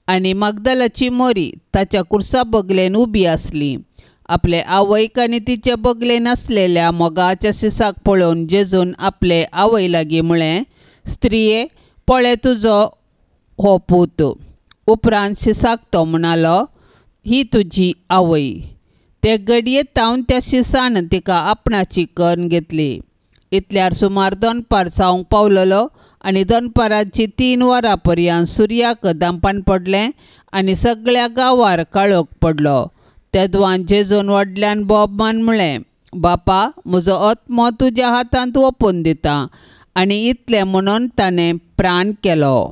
[SPEAKER 2] आनी मागदालाची मोरी ताच्या कुर्सा बगलेन उबी आसली। आपले आवयक आनी तिचे बगलेन आसलेल्या मोगाच्या सिसाक पळोवन जेजून आपले आवय लागीं म्हळें, स्त्रिये पळय तुजो हो पूत। उपरांत शिसाक तो म्हणालो, ही तुजी आवय। ते घडये तावन त्या शिसान तिका आपणाची करून घेतली। इतल्यार सुमार दनपार जावंक पावलेलो आनी दनपाराची 3 वरां पर्यंत सुर्याक दांपान पडलें आनी सगळ्या गांवार काळोख पडलो। तेदवान जेजून व्हडल्यान बोबमान म्हळें, बापा म्हजो आत्मो तुज्या हातांत ओंपून दिता। आनी इतलें म्हणून ताणें प्राण केलो।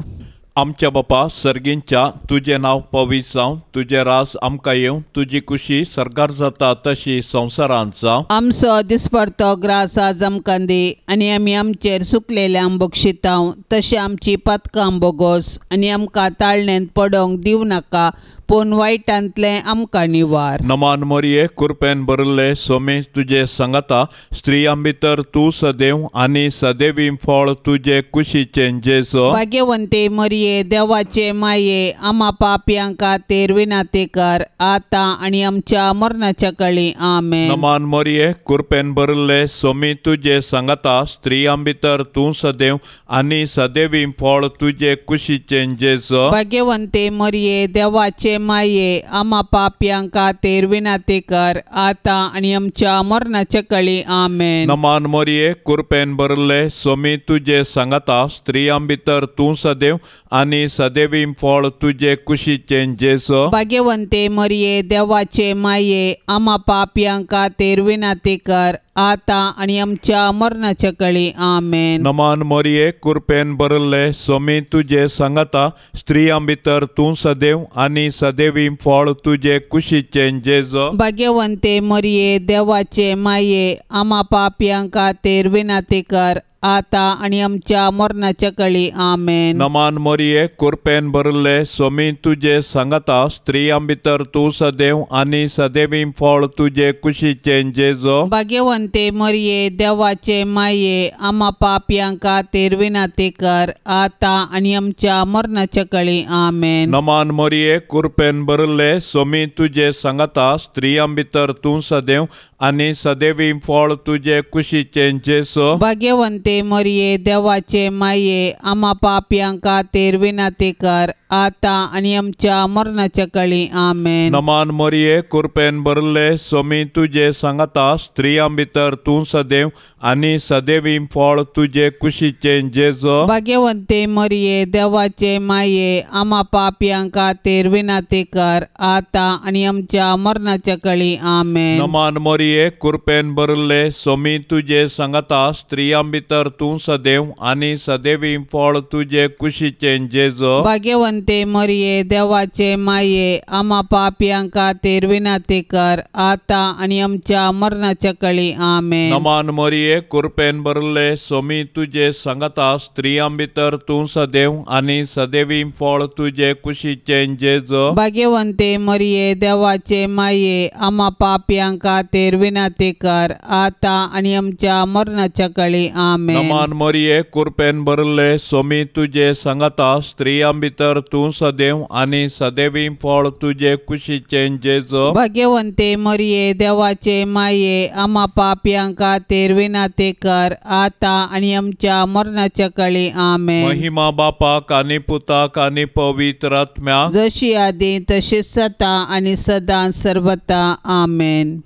[SPEAKER 1] आमच्या बापा सर्गींच्या तुजें नांव पवित्र जावं, तुजें रास आमकां येवं, तुजी कुशी सर्गार जाता तशी संवसारांत जावं।
[SPEAKER 2] आमचो दिसपडतो ग्रास आज आमकां दी आनी आमी आमचेर सुकलेल्यांक बक्षितांव तशें आमची पातकां बोगोस आनी आमकां ताळणेंत पडोवंक दिवं नाका, पूण वायटांतलें आमकां निवार।
[SPEAKER 1] नमान मरिये कृपेन भरिल्ले सोमे तुजे सांगाता, स्त्रियां भितर तूं सदैव आनी सदैवी फळ तुजे कुशीचें जेजू।
[SPEAKER 2] भाग्यवंती मरिये देवाचे माये आमा पापयां खातीर विनंती कर आतां आनी आमच्या मरणाच्या काळी आमेन।
[SPEAKER 1] नमान मरिये कृपेन भरिल्ले सोमी तुजे सांगाता, स्त्रियां भितर तूं सदैव आनी सदैवी फळ तुजे कुशीचें जेजू।
[SPEAKER 2] भाग्यवंती मरिये देवाचे माये आमा पापयां खातीर विनंती कर आतां आनी आमच्या मरणाच्या काळी आमेन।
[SPEAKER 1] नमान मरिये कृपेन भरिल्ले सोमी तुजे सांगाता, स्त्रियां भितर तूं सदैव आनी सदैवी फळ तुजे कुशीचें जेजू।
[SPEAKER 2] भाग्यवंती मरिये देवाचे माये आमा पापयां खातीर विनंती कर आतां आनी आमच्या मरणाच्या काळी आमेन।
[SPEAKER 1] नमान मरिये कृपेन भरिल्ले सोमी तुजे सांगाता, स्त्रियां भितर तूं सदैव आनी सदैवी फळ तुजे कुशीचें जेजू।
[SPEAKER 2] भाग्यवंती मरिये देवाचे माये आमा पापयां खातीर विनंती कर आता आनी आमच्या मरणाच्या कळी. आमेन.
[SPEAKER 1] नमान मोरये, कुरपेन भरले, सोमी तुजे सांगाता, स्त्रियां भितर तूं सदैव आनी सदैवी फळ तुजे कुशीचें जेजो.
[SPEAKER 2] भाग्यवंते मरिये, देवाचे माये, आमा पापयां खातीर विनंती कर, आता आनी आमच्या मरणाच्या कळी. आमेन.
[SPEAKER 1] नमान मोरये, कुरपेन भरले, सोमी तुजे सांगाता, स्त्रियां भितर तूं सदैव आनी सदैवी फळ तुजे कुशीचें जेजो.
[SPEAKER 2] भाग्यवंते मरिये, देवाचे माये, आमा पापयां खातीर विनंती कर, आता आनी आमच्या मरणाच्या कळी. आमेन.
[SPEAKER 1] नमान मोरये, कुरपेन भरले, सोमी तुजे सांगाता, स्त्रियां भितर तूं सदैव आनी सदैवी फळ तुजे कुशीचें जेजो.
[SPEAKER 2] भाग्यवंते मरिये, देवाचे माये, आमा पापयां खातीर विनंती कर, आता आनी आमच्या मरणाच्या कळी. आमेन.
[SPEAKER 1] नमान मोरये, कुरपेन भरले, सोमी तुजे सांगाता, स्त्रियां भितर तूं सदैव आनी सदैवी फळ तुजे कुशीचें जेजो.
[SPEAKER 2] भाग्यवंते मरिये, देवाचे माये, आमा पापयां खातीर विनंती कर, आता आनी आमच्या मरणाच्या कळी. आमेन.
[SPEAKER 1] नमान मोरये, कुरपेन भरले, सोमी तुजे सांगाता, स्त्रियां भितर तूं सदैव आनी सदैवी फळ तुजे कुशीचें जेजो.
[SPEAKER 2] भाग्यवंते मरिये, देवाचे माये, आमा पापयां खातीर विनंती कर, आता आनी आमच्या मरणाच्या कळी. आमेन.
[SPEAKER 1] नमान मोरये, कुरपेन भरले, सोमी तुजे सांगाता, स्त्रियां भितर तूं सदैव आनी सदैवी फळ तुजे कुशीचें जेजो.
[SPEAKER 2] भाग्यवंते मरिये, देवाचे माये, आमा पापयां खातीर विनंती कर, आता आनी आमच्या मरणाच्या कळी. आमेन.
[SPEAKER 1] महिमा बापाक आनी पुताक आनी पवित्र आत्म्याक,
[SPEAKER 2] जशी आदी तशीच सता आनी सदां सर्वता. आमेन.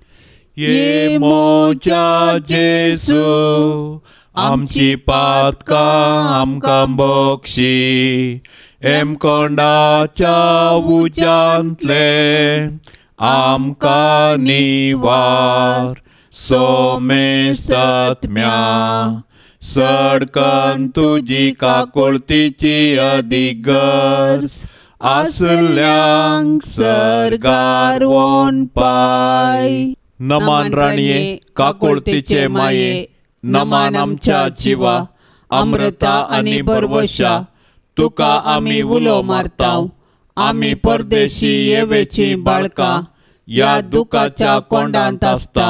[SPEAKER 1] ये मोजा जेजू, आमची पातकां आमकां बक्षी, एमकोंडाच्या उज्यांतले आमकां निवार, सोमेसत्म्या सडकन तुजी काकुळतीची अदीक गरज आसल्यांक सर्गार वोन पाय. नमान राणये, काकुळतीचे माये, नमान आमच्या जिवा, अमृता आनी बरवशा, तुका आमी उलो मारताव, आमी परदेशी येवेची बाळकां ह्या दुखाच्या कोंडांत आसता,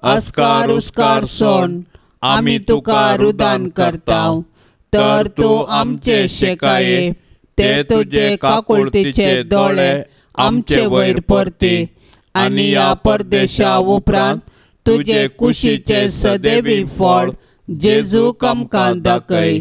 [SPEAKER 1] अस्कार उस्कार सोण आमी तुका रुदान करताव, तर तूं आमचे शेकाये ते तुजे काकुळतीचे दोळे आमचे वयर परती, आनी ह्या परदेशा उपरांत तुजे कुशीचे सदैवी फळ जेजू आमकां दाखय.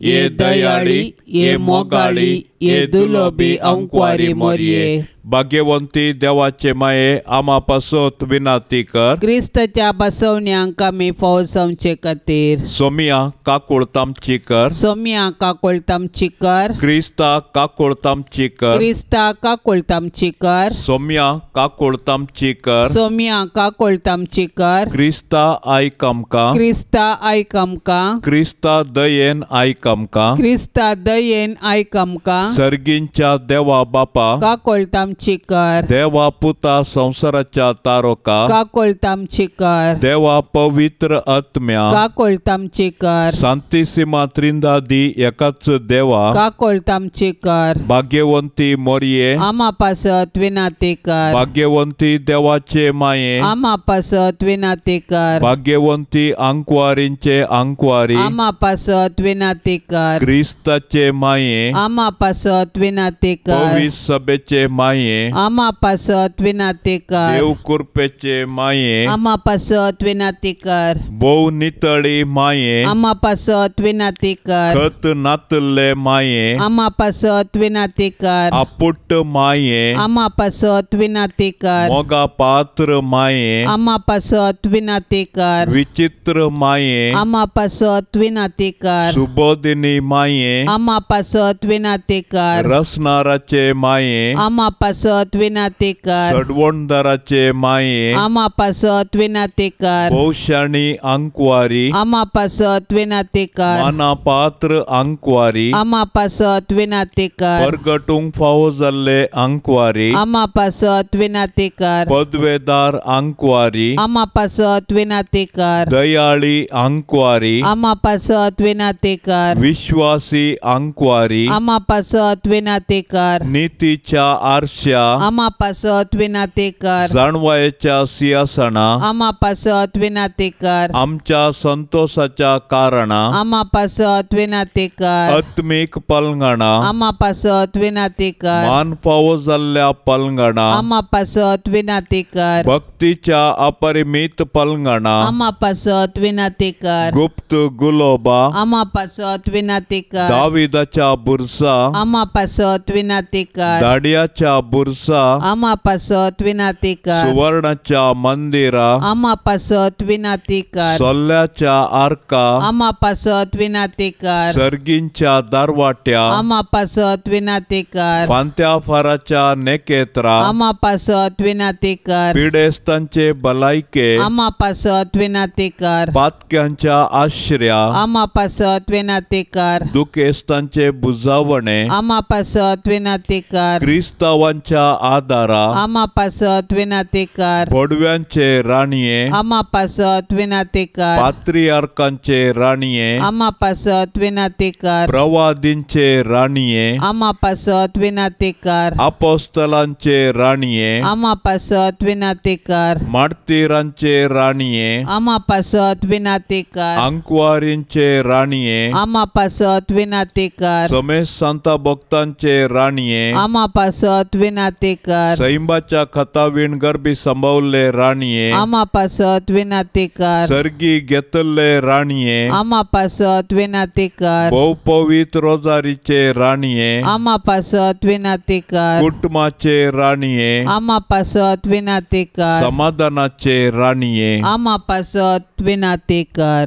[SPEAKER 1] ये दयाळी, ये मोगाळी, ये दुलोबी अंकवारी मोरये, भाग्यवंती देवाचे माये, आमा पासत विनंती कर,
[SPEAKER 2] क्रिस्ताच्या बसवण्यांक आमी फौजवचे खातीर.
[SPEAKER 1] सोमिया काकुळतामची कर,
[SPEAKER 2] सोमिया काकुळतामची कर,
[SPEAKER 1] क्रिस्ता काकुळतामची कर,
[SPEAKER 2] क्रिस्ता काकुळतामची कर,
[SPEAKER 1] सोमिया काकुळतामची कर,
[SPEAKER 2] सोमिया काकुळतामची कर,
[SPEAKER 1] क्रिस्ता आयक आमकां,
[SPEAKER 2] क्रिस्ता आयक आमकां,
[SPEAKER 1] क्रिस्ता दयेन आयक आमकां,
[SPEAKER 2] क्रिस्ता दयेन आयक आमकां,
[SPEAKER 1] सर्गींच्या देवा बापा
[SPEAKER 2] काकुळतामची कर,
[SPEAKER 1] देवा पुता संवसाराच्या तारोका
[SPEAKER 2] काकुळतामची कर,
[SPEAKER 1] देवा पवित्र आत्म्या
[SPEAKER 2] काकुळतामची कर,
[SPEAKER 1] सांतिसिमा त्रिंदादी एकाच देवा
[SPEAKER 2] काकुळतामची कर,
[SPEAKER 1] भाग्यवंती मोरये,
[SPEAKER 2] आमा पासत विनंती कर,
[SPEAKER 1] भाग्यवंती देवाचे माये,
[SPEAKER 2] आमा पासत विनंती कर,
[SPEAKER 1] भाग्यवंती आंकवारींचे आंकवारी,
[SPEAKER 2] आमा पासत विनंती कर,
[SPEAKER 1] क्रिस्ताचे माये,
[SPEAKER 2] आमा पासत विनंती कर,
[SPEAKER 1] पवित्र सभेचे माये,
[SPEAKER 2] आमा पासत विनंती कर,
[SPEAKER 1] देव कृपेचे माये,
[SPEAKER 2] आमा पासत विनंती कर,
[SPEAKER 1] भोव नितळी माये,
[SPEAKER 2] आमा पासत विनंती कर,
[SPEAKER 1] खत नातल्ले माये,
[SPEAKER 2] आमा पासत विनंती कर,
[SPEAKER 1] आपुट्ट माये,
[SPEAKER 2] आमा पासत विनंती कर,
[SPEAKER 1] मोगा पात्र माये,
[SPEAKER 2] आमा पासत विनंती कर,
[SPEAKER 1] विचित्र माये,
[SPEAKER 2] आमा पासत विनंती कर,
[SPEAKER 1] सुबोधिनी माये,
[SPEAKER 2] आमा पासत विनंती कर,
[SPEAKER 1] रसनाराचे माये,
[SPEAKER 2] आमा पासत पासत विनाती कर।
[SPEAKER 1] सडवणदाराचे माये
[SPEAKER 2] आमा पासत विनाती कर।
[SPEAKER 1] भोवशाणी आंकवारी
[SPEAKER 2] आमा पासत विनाती कर।
[SPEAKER 1] मानापात्र आंकवारी
[SPEAKER 2] आमा पासत विनाती कर।
[SPEAKER 1] परगटूंक फावो जाल्ले आंकवारी
[SPEAKER 2] आमा पासत विनाती कर।
[SPEAKER 1] पदवेदार आंकवारी
[SPEAKER 2] आमा पासत विनाती कर।
[SPEAKER 1] दयाळी आंकवारी
[SPEAKER 2] आमा पासत विनाती कर।
[SPEAKER 1] विश्वासी आंकवारी
[SPEAKER 2] आमा पासत विनाती कर।
[SPEAKER 1] नीतीच्या आरश्या
[SPEAKER 2] आमा पासत विनाती कर।
[SPEAKER 1] जाणवायेच्या सिंहासना
[SPEAKER 2] आमा पासत विनाती कर।
[SPEAKER 1] आमच्या संतोषाच्या कारणा
[SPEAKER 2] आमा पासत विनाती कर।
[SPEAKER 1] आत्मीक पलंगणा
[SPEAKER 2] आमा पासत विनाती कर।
[SPEAKER 1] मान फावो जाल्ल्या पलंगणा
[SPEAKER 2] आमा पासत विनाती कर।
[SPEAKER 1] भक्तीच्या अपरिमित पलंगणा
[SPEAKER 2] आमा पासत विनाती कर।
[SPEAKER 1] गुप्त गुलोबा
[SPEAKER 2] आमा पासत विनाती कर।
[SPEAKER 1] दाविदाच्या बुरसा
[SPEAKER 2] आमा पासत विनाती कर।
[SPEAKER 1] दाडियाच्या बुरसा
[SPEAKER 2] आमा पासत विनाती कर।
[SPEAKER 1] सुवर्णाच्या मंदिरा
[SPEAKER 2] आमा पासत विनाती कर।
[SPEAKER 1] सोल्ल्याच्या आर्का
[SPEAKER 2] आमा पासत विनाती कर।
[SPEAKER 1] सर्गींच्या दारवाट्या
[SPEAKER 2] आमा पासत विनाती कर।
[SPEAKER 1] फांत्या फाराच्या नेकेत्रा
[SPEAKER 2] आमा पासत विनाती कर।
[SPEAKER 1] पिडेस्तांचे भलायके
[SPEAKER 2] आमा पासत विनाती कर।
[SPEAKER 1] पातक्यांच्या आश्र्या
[SPEAKER 2] आमा पासत विनाती कर।
[SPEAKER 1] दुखेस्तांचे बुजावणे
[SPEAKER 2] आमा पासत विनाती कर।
[SPEAKER 1] क्रिस्तावांच्या आदारा
[SPEAKER 2] आमा पासत विनाती कर।
[SPEAKER 1] पडव्यांचे राणये
[SPEAKER 2] आमा पासत विनाती कर।
[SPEAKER 1] पात्रियार्कांचे राणये
[SPEAKER 2] आमा पासत विनाती कर।
[SPEAKER 1] प्रवादींचे राणये
[SPEAKER 2] आमा पासत विनाती कर।
[SPEAKER 1] अपोस्तलांचे राणये
[SPEAKER 2] आमा पासत विनाती कर।
[SPEAKER 1] मार्तीरांचे राणये
[SPEAKER 2] आमा पासत विनाती कर।
[SPEAKER 1] आंकवारींचे राणये
[SPEAKER 2] आमा पासत विनाती कर।
[SPEAKER 1] समेस्त सांता भक्तांचे राणये
[SPEAKER 2] आमा पासत विनाती कर।
[SPEAKER 1] सैंबाच्या खतावीण गर्भी संभवले राणये
[SPEAKER 2] आमा पासत विनाती कर।
[SPEAKER 1] सर्गी घेतल्ले राणये
[SPEAKER 2] आमा पासत विनाती कर।
[SPEAKER 1] भोवपवित्र रोजारीचे राणये
[SPEAKER 2] आमा पासत विनाती कर।
[SPEAKER 1] कुटुंबाचे राणये
[SPEAKER 2] आमा पासत विनाती कर।
[SPEAKER 1] समाधानाचे राणये
[SPEAKER 2] आमा पासत विनाती कर।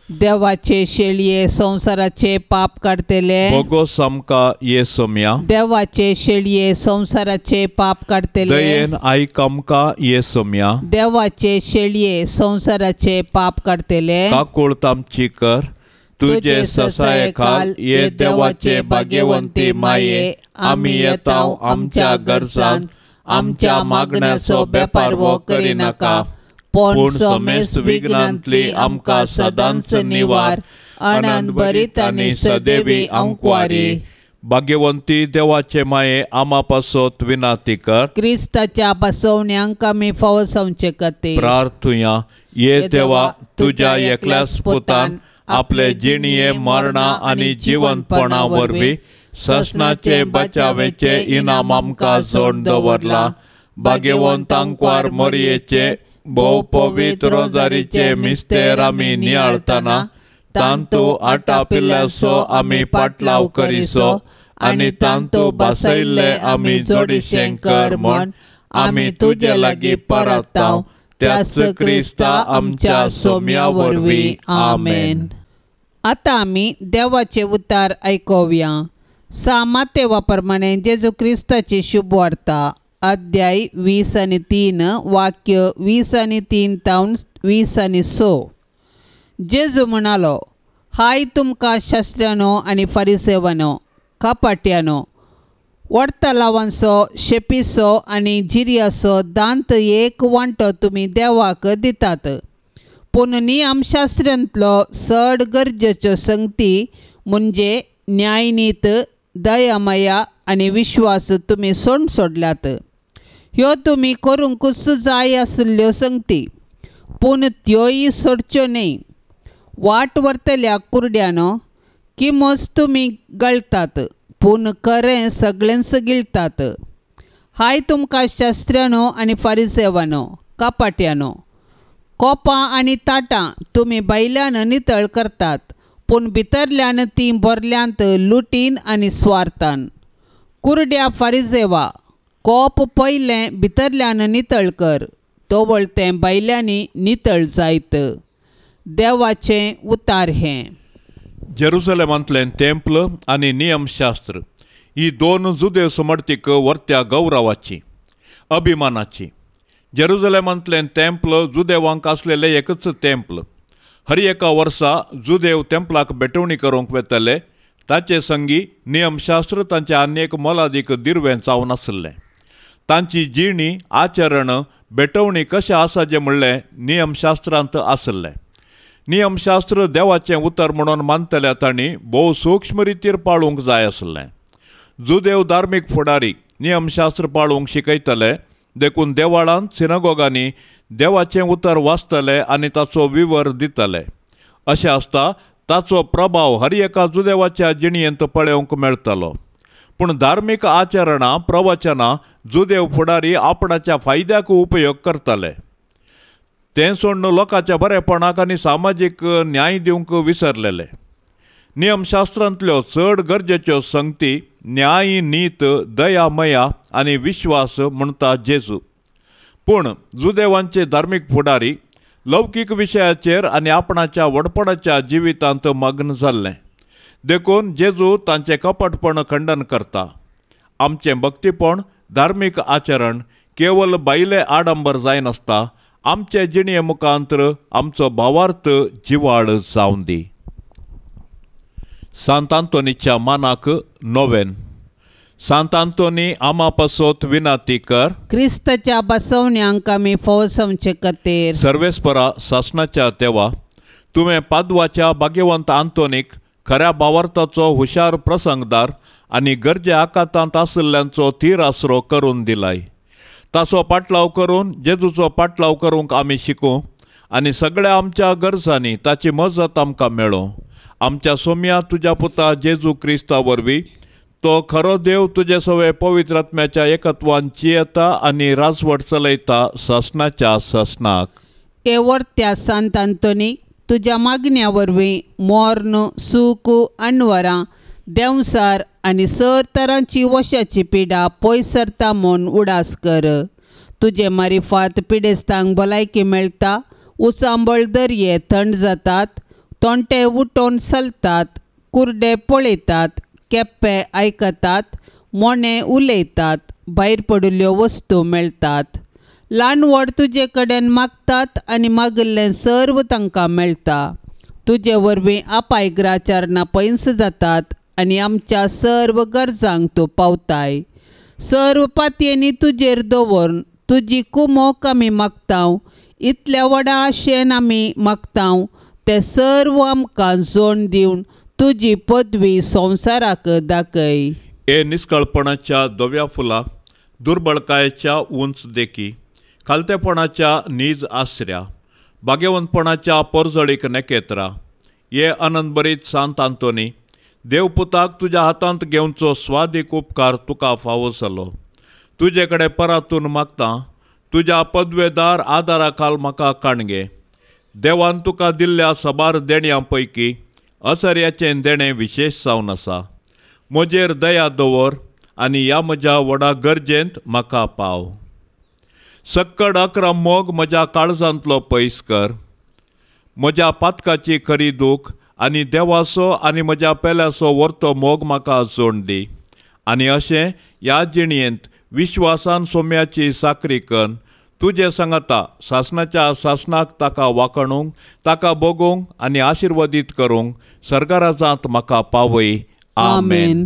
[SPEAKER 2] देवाचे शेळये संसाराचे पाप काडतले
[SPEAKER 1] भोगोस आमकां ये सोम्या।
[SPEAKER 2] देवाचे शेळये संसाराचे पाप काडतले
[SPEAKER 1] दयेन आयक आमकां ये सोम्या।
[SPEAKER 2] देवाचे शेळये संसाराचे पाप काडतले
[SPEAKER 1] काकूळत आमची कर। तुजे ससाये खाल ये देवाचे भाग्यवंती माये आमी येताव आमच्या गरजान आमच्या मागण्याचो बेपारवो करिनाका
[SPEAKER 2] पूण समेस्त विघ्नांतली आमकां सदांच निवार। आनंद भरीत आनी सदैवी आंकवारी।
[SPEAKER 1] भाग्यवंती देवाचे माये आमा पासत विनाती कर।
[SPEAKER 2] क्रिस्ताच्या बसवण्यांक आमी फावो जावचे खातीर
[SPEAKER 1] प्रार्थुया। ये देवा तुज्या एकल्याच पुतान आपले जिणये मरणा आनी जिवंतपणा वरवीं ससनाचे बचावेचे इनाम आमकां जोड दवरला। भाग्यवंत आंकवार मोरयेचे भोव पवित्र रोजारीचे मिस्तेर आमी नियाळतना तांतू आटापिल्ल्याचो आमी पाटलाव करिसो आनी तांतू बसयल्ले आमी जोडिशें कर म्हण आमी तुजे लागीं परताव त्याच क्रिस्ता आमच्या सोम्या वरवीं आमेन।
[SPEAKER 2] आतां आमी देवाचे उतार आयकुया। सा मातेवा प्रमाणे जेजू क्रिस्ताची शुभ वार्ता अध्याय 20 आनी 3 वाक्य 20 आनी 3 तावन 20 आनी 6। जेजू म्हणालो, हाय तुमकां शास्त्र्यानो आनी फारिसेवानो कपाट्यानो, वडतलावांचो शेपीचो आनी जिरयाचो दांत एक वांटो तुमी देवाक दितात, पूण नियमशास्त्रांतलो चड गरजेच्यो संगती म्हणजे न्यायनीत दयामाया आनी विश्वास तुमी सोड सोडल्यात। ह्यो तुमी करूंकूच जाय आशिल्ल्यो संगती, पूण त्योय सोडच्यो न्हय। वाट व्हरतल्या कुरड्यानो किमोस तुमी गळटात, पूण खरें सगळेंच गिळटात। हाय तुमकां शास्त्र्यानो आनी फारिसेवानो कपाट्यानो, कोपां आनी ताटां तुमी भायल्यान नितळ करतात, पूण भितरल्यान तीं भरल्यांत लुटीन आनी स्वार्थान। कुरड्या फारिसेवा, कोप पयलें भितरल्यान नितळ कर, तवळ तें भायल्यांनी नितळ जायत। देवाचें उतार हें।
[SPEAKER 1] जेरुसलेमांतलें टेम्पल आनी नियमशास्त्र। ही दोन जुदेव समर्थीक वर्त्या गौरवाची अभिमानाची. जेरुजलेमांतलें तेंपल जुदेवांक आसलेलें एकच तेंपल. हर एका वर्सा जुदेव तेंपलाक भेटवणी करूंक वेतले. ताचे संगी नियमशास्त्र तांचे आनी एक मोलादीक दिर्वें जावन आसलें. तांची जिणी आचरण भेटवणी कशें आसा जें म्हणलें नियमशास्त्रांत आसलें. नियमशास्त्र देवाचें उतर म्हणून मानतल्या तांणी भोव सूक्ष्म रितीर पाळूंक जाय आसलें. जुदेव धार्मीक फुडारी नियमशास्त्र पाळूंक शिकयतले, देखून देवाळांत सिनागोगांनी देवाचें उतर वाचतले आनी ताचो विवर दितले. अशें आसता ताचो प्रभाव हर एका जुदेवाच्या जिणयेंत पळोवंक मेळटलो. पूण धार्मीक आचरणां प्रवचनां जुदेव फुडारी आपणाच्या फायद्याक उपयोग करतले. तें सोडून लोकांच्या बरेपणाक आनी सामाजीक न्याय दिवंक विसरलेले. नियमशास्त्रांतल्यो चड गरजेच्यो संगती न्याय, नीत, दया, मया आनी विश्वास म्हणटा जेजू. पूण जुदेवांचे धार्मीक फुडारी लौकीक विशयाचेर आनी आपणाच्या व्हडपणाच्या जिवितांत मग्न जाल्लें. देखून जेजू तांचें कपटपण खंडन करता. आमचें भक्तीपण धार्मीक आचरण केवल भायलें आडंबर जायनासता आमचे जिणये मुखांतर आमचो भावार्थ जिवाळ जावन दी. सांत आंतोनीच्या मानाक नोवेन. सांत आंतोनी आमा पासत विनाती कर.
[SPEAKER 2] क्रिस्ताच्या बसवण्यांक आमी फौसमचे खातीर.
[SPEAKER 1] सर्वेस्परा सासणाच्या देवा, तुवें पादवाच्या भाग्यवंत आंतोनीक खऱ्या भावार्थाचो हुशार प्रसंगदार आनी गरजे आकांतांत आशिल्ल्यांचो थीर आसरो करून दिलाय. ताचो पाटलाव करून जेजूचो पाटलाव करूंक आमी शिकूं आनी सगळ्या आमच्या गरजांनी ताची मजत आमकां मेळूं. आमच्या सोम्या तुज्या पुता जेजू क्रिस्ता वरवीं तो खरो देव तुजे सवे पवित्र आत्म्याच्या एकत्वान जियेता आनी राजवट चलयता सासणाच्या सासणाक.
[SPEAKER 2] ए वर्त्या सांत आंतोनी, तुज्या मागण्या वरवीं मोर्न, सूख, अनवरां, देंवसार आनी सर तरांची वशाची पिडा पयस सरता म्हूण उडास कर. तुजे मारिफात पिडेस्तांक भलायकी मेळटा, उचांबळ दर्ये थंड जातात, तोंटे उठोवन चलतात, कुर्डे पळयतात, केप्पे आयकतात, मोणे उलयतात, भायर पडिल्ल्यो वस्तू मेळटात. ल्हान व्हड तुजे कडेन मागतात आनी मागिल्लें सर्व तांकां मेळटा. तुजे वरवीं आपायग्राचारणां पयस जातात आनी आमच्या सर्व गरजांक तूं पावताय. सर्व पातयेंनी तुजेर दवरून तुजी कुमोक आमी मागता. इतल्या व्हडा आशेन आमी मागता ते सर्व आमकां जोड दिवन तुजी पदवी संवसाराक दाखय.
[SPEAKER 1] हे निस्कळपणाच्या धव्या फुला, दुर्बळकायेच्या उंच देखी, खालतेपणाच्या नीज आसऱ्या, भाग्यवंतपणाच्या परजळीक नेकेत्रा, हे आनंदभरीत सांत आंतोनी, देवपुताक तुज्या हातांत घेवचो स्वादीक उपकार तुका फावो जालो. तुजे कडेन परातून मागता, तुज्या पदवेदार आदारा खाल म्हाका काणगे. देवान तुका दिल्ल्या साबार देण्यां पैकी असर्याचें देणें विशेश जावन आसा. म्हजेर दया दवर आनी ह्या म्हज्या व्हडा गरजेंत म्हाका पाव. सक्कड अकरा मोग म्हज्या काळजांतलो पयस कर. म्हज्या पातकाची खरी दूख आनी देवाचो आनी म्हज्या पेल्याचो वर्तो मोग म्हाका जोड दी. आनी अशें ह्या जिणयेंत विश्वासान सोम्याची साकरी कन्न तुजे सांगाता सासणाच्या सासणाक ताका वाखणूंक, ताका भोगूंक आनी आशिर्वादीत करूंक सरकाराजांत म्हाका पावय. आमेन.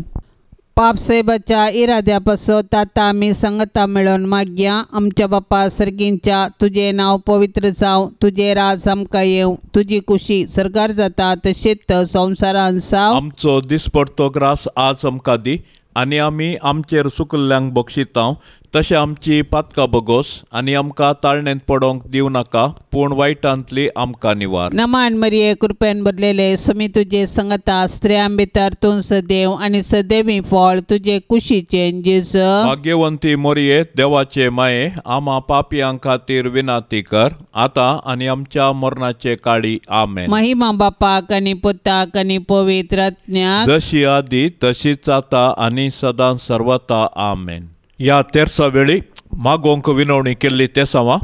[SPEAKER 2] पाप साहेबाच्या इराद्या पासत आतां आमी सांगता मेळोवन मागया. आमच्या बापा सर्गींच्या, तुजें नांव पवित्र जावं, तुजें राज आमकां येवं, तुजी कुशी सरकार जाता तशेंच संवसारान जावं.
[SPEAKER 1] आमचो दिसपडतो ग्रास आज आमकां दी आनी आमी आमचेर चुकल्ल्यांक बक्षितांव तशें आमची पातकां बगोस आनी आमकां ताळणेंत पडोवंक दिवं नाका, पूण वायटांतली आमकां निवार.
[SPEAKER 2] नमान मरिये, कृपेन भरलेले, सुमी तुजे संगता, स्त्रियां भितर तूं सदैव आनी सदैवी फळ तुजे कुशीचें जेजू.
[SPEAKER 1] भाग्यवंती मोरये, देवाचे माये, आमा पापयां खातीर विनाती कर आतां आनी आमच्या मरणाचे काळी. आमेन.
[SPEAKER 2] महिमा बापाक आनी पुताक आनी पवित्र आत्म्याक,
[SPEAKER 1] जशी आदी तशीच आतां आनी सदां सर्वता. आमेन. ह्या तेरसा वेळी मागोवंक विनवणी केल्ली तेसांवा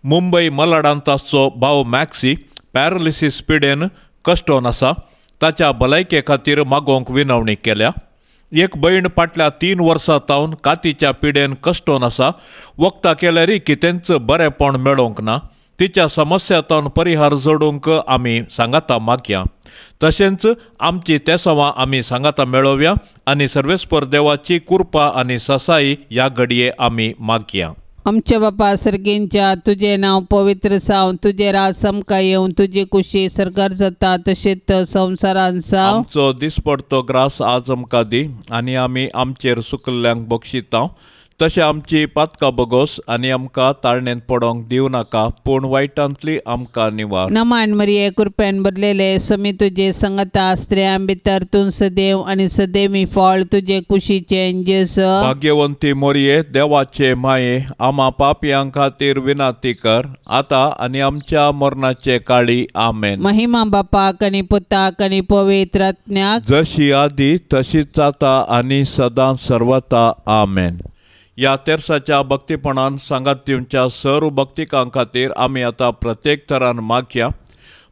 [SPEAKER 1] मुंबय मलाडांत आसचो भाव मॅक्सी पॅरालिसीस पिडेन कश्टोन आसा. ताच्या भलायके खातीर मागोवंक विनवणी केल्या. एक भयण फाटल्या 3 वर्सां तावन कातीच्या पिडेन कश्टोन आसा. वखदां केल्यारय कितेंच बरेंपण मेळोवंक ना. तिच्या समस्या तावन परिहार जोडूंक आमी सांगाता मागया. तशेंच आमची तेसावां आमी सांगाता मेळोवया आनी सर्वेस्पर देवाची कृपा आनी ससाई ह्या घडये आमी मागया.
[SPEAKER 2] आमच्या बापा सर्गींच्या तुजें नांव पवित्र जावं, तुजें राज आमकां येवं, तुजी कुशी सरकार जाता तशेंच संवसारांत जावं.
[SPEAKER 1] आमचो दिसपडतो ग्रास आज आमकां दी आनी आमी आमचेर सुकल्ल्यांक बक्षिता तशें आमची पातकां बगोस आनी आमकां ताळणेंत पडोंक दिवं नाका, पूण वायटांतली आमकां निवार.
[SPEAKER 2] नमान मरिये कृपेन भरलेले स्वामी तुजे संगता, स्त्रियां भितर तूं सदैव आनी सदैवी फळ तुजे कुशीचें जेजू.
[SPEAKER 1] भाग्यवंती मोरये देवाचे माये आमा पापयां खातीर विनंती कर आतां आनी आमच्या मरणाचे काळी. आमेन.
[SPEAKER 2] महिमा बापाक आनी पुताक आनी पवित्र आत्म्याक,
[SPEAKER 1] जशी आदी तशीच आतां आनी सदां सर्वता. आमेन. ह्या तेर्साच्या भक्तीपणान सांगात दिवच्या सर्व भक्तिकां खातीर आमी आतां प्रत्येक तरान मागया.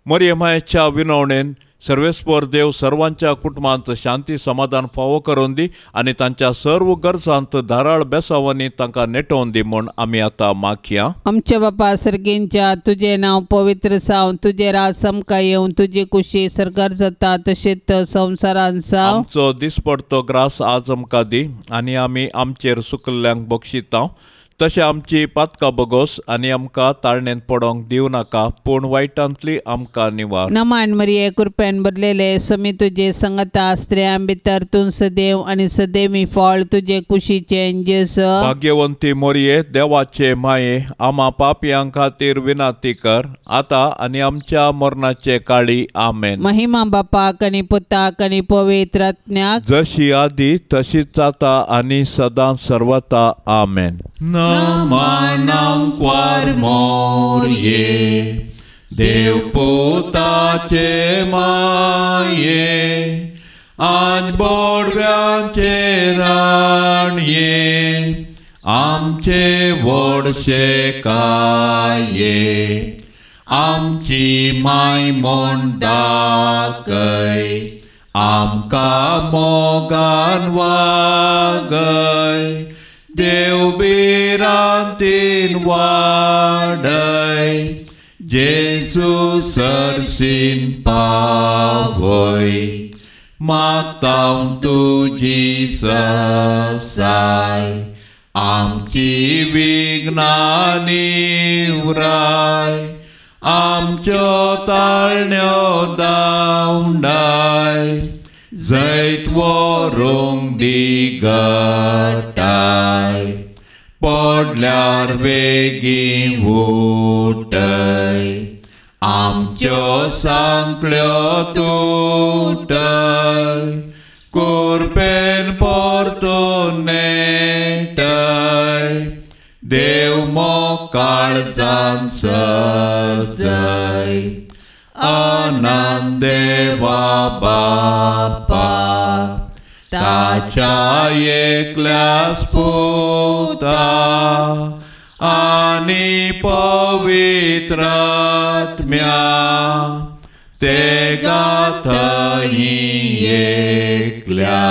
[SPEAKER 1] मरिये मायेच्या विनवणेन सर्वेस्पर देव सर्वांच्या कुटुंबांत शांती समाधान फावो करून दी आनी तांच्या सर्व गरजांत धाराळ बेसावांनी तांकां नेटोवन दी म्हूण आमी आतां मागया.
[SPEAKER 2] आमच्या बापा सर्गींच्या तुजें नांव पवित्र जावं, तुजें राज आमकां येवं, तुजी कुशी सरकार जाता तशेंच संवसारांत जावं.
[SPEAKER 1] आमचो दिसपडतो ग्रास आज आमकां दी आनी आमी आमचेर सुकल्ल्यांक बक्षिता तशें आमची पातकां बगोस आनी आमकां ताळणेंत पडोंक दिवं नाका, पूण वायटांतली आमकां निवार.
[SPEAKER 2] नमान मरिये कृपेन भरलेले स्वामी तुजे संगता, स्त्रियां भितर तूं सदैव आनी सदैवी फळ तुजे कुशीचें जेजू.
[SPEAKER 1] भाग्यवंती मोरये देवाचे माये आमा पापयां खातीर विनंती कर आतां आनी आमच्या मरणाचे काळी. आमेन.
[SPEAKER 2] महिमा बापाक आनी पुताक आनी पवित्र आत्म्याक,
[SPEAKER 1] जशी आदी तशीच आतां आनी सदां सर्वता. आमेन. नमनांक्वार मोरये देवपुताचे माये आज बोडव्यांचे राणये आमचे व्हडशे काये आमची माय म्हूण दाखय आमकां मोगान वागय देव भिरांतीन वाडय जेजू सरशीन पावय मागता तुजी ससाय आमची विघ्नां निवराय आमच्यो ताळण्यो दावंडाय जैत व्हरूंक दी गटाय पडल्यार बेगीन उठय आमच्यो सांकळ्यो तुटय कुरपेन परतून नेटय देव मोकाळजान सजय आनंद देवा बापा ताच्या एकल्यास पुता आनी पवित्र आत्म्या ते गाथई एकल्या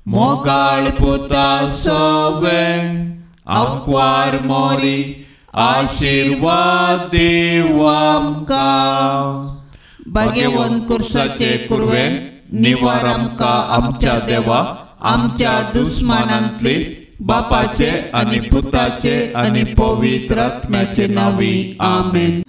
[SPEAKER 1] मोगाळ पुता सवे आमक्वार मोरी आशीर्वाद दीव आमकां.
[SPEAKER 2] भाग्यवंत कुर्साचे कुरवेन
[SPEAKER 1] निवार आमकां आमच्या देवा आमच्या दुस्मानांतली बापाचे आनी पुताचे आनी पवित्र आत्म्याचे नांवी. आमेन.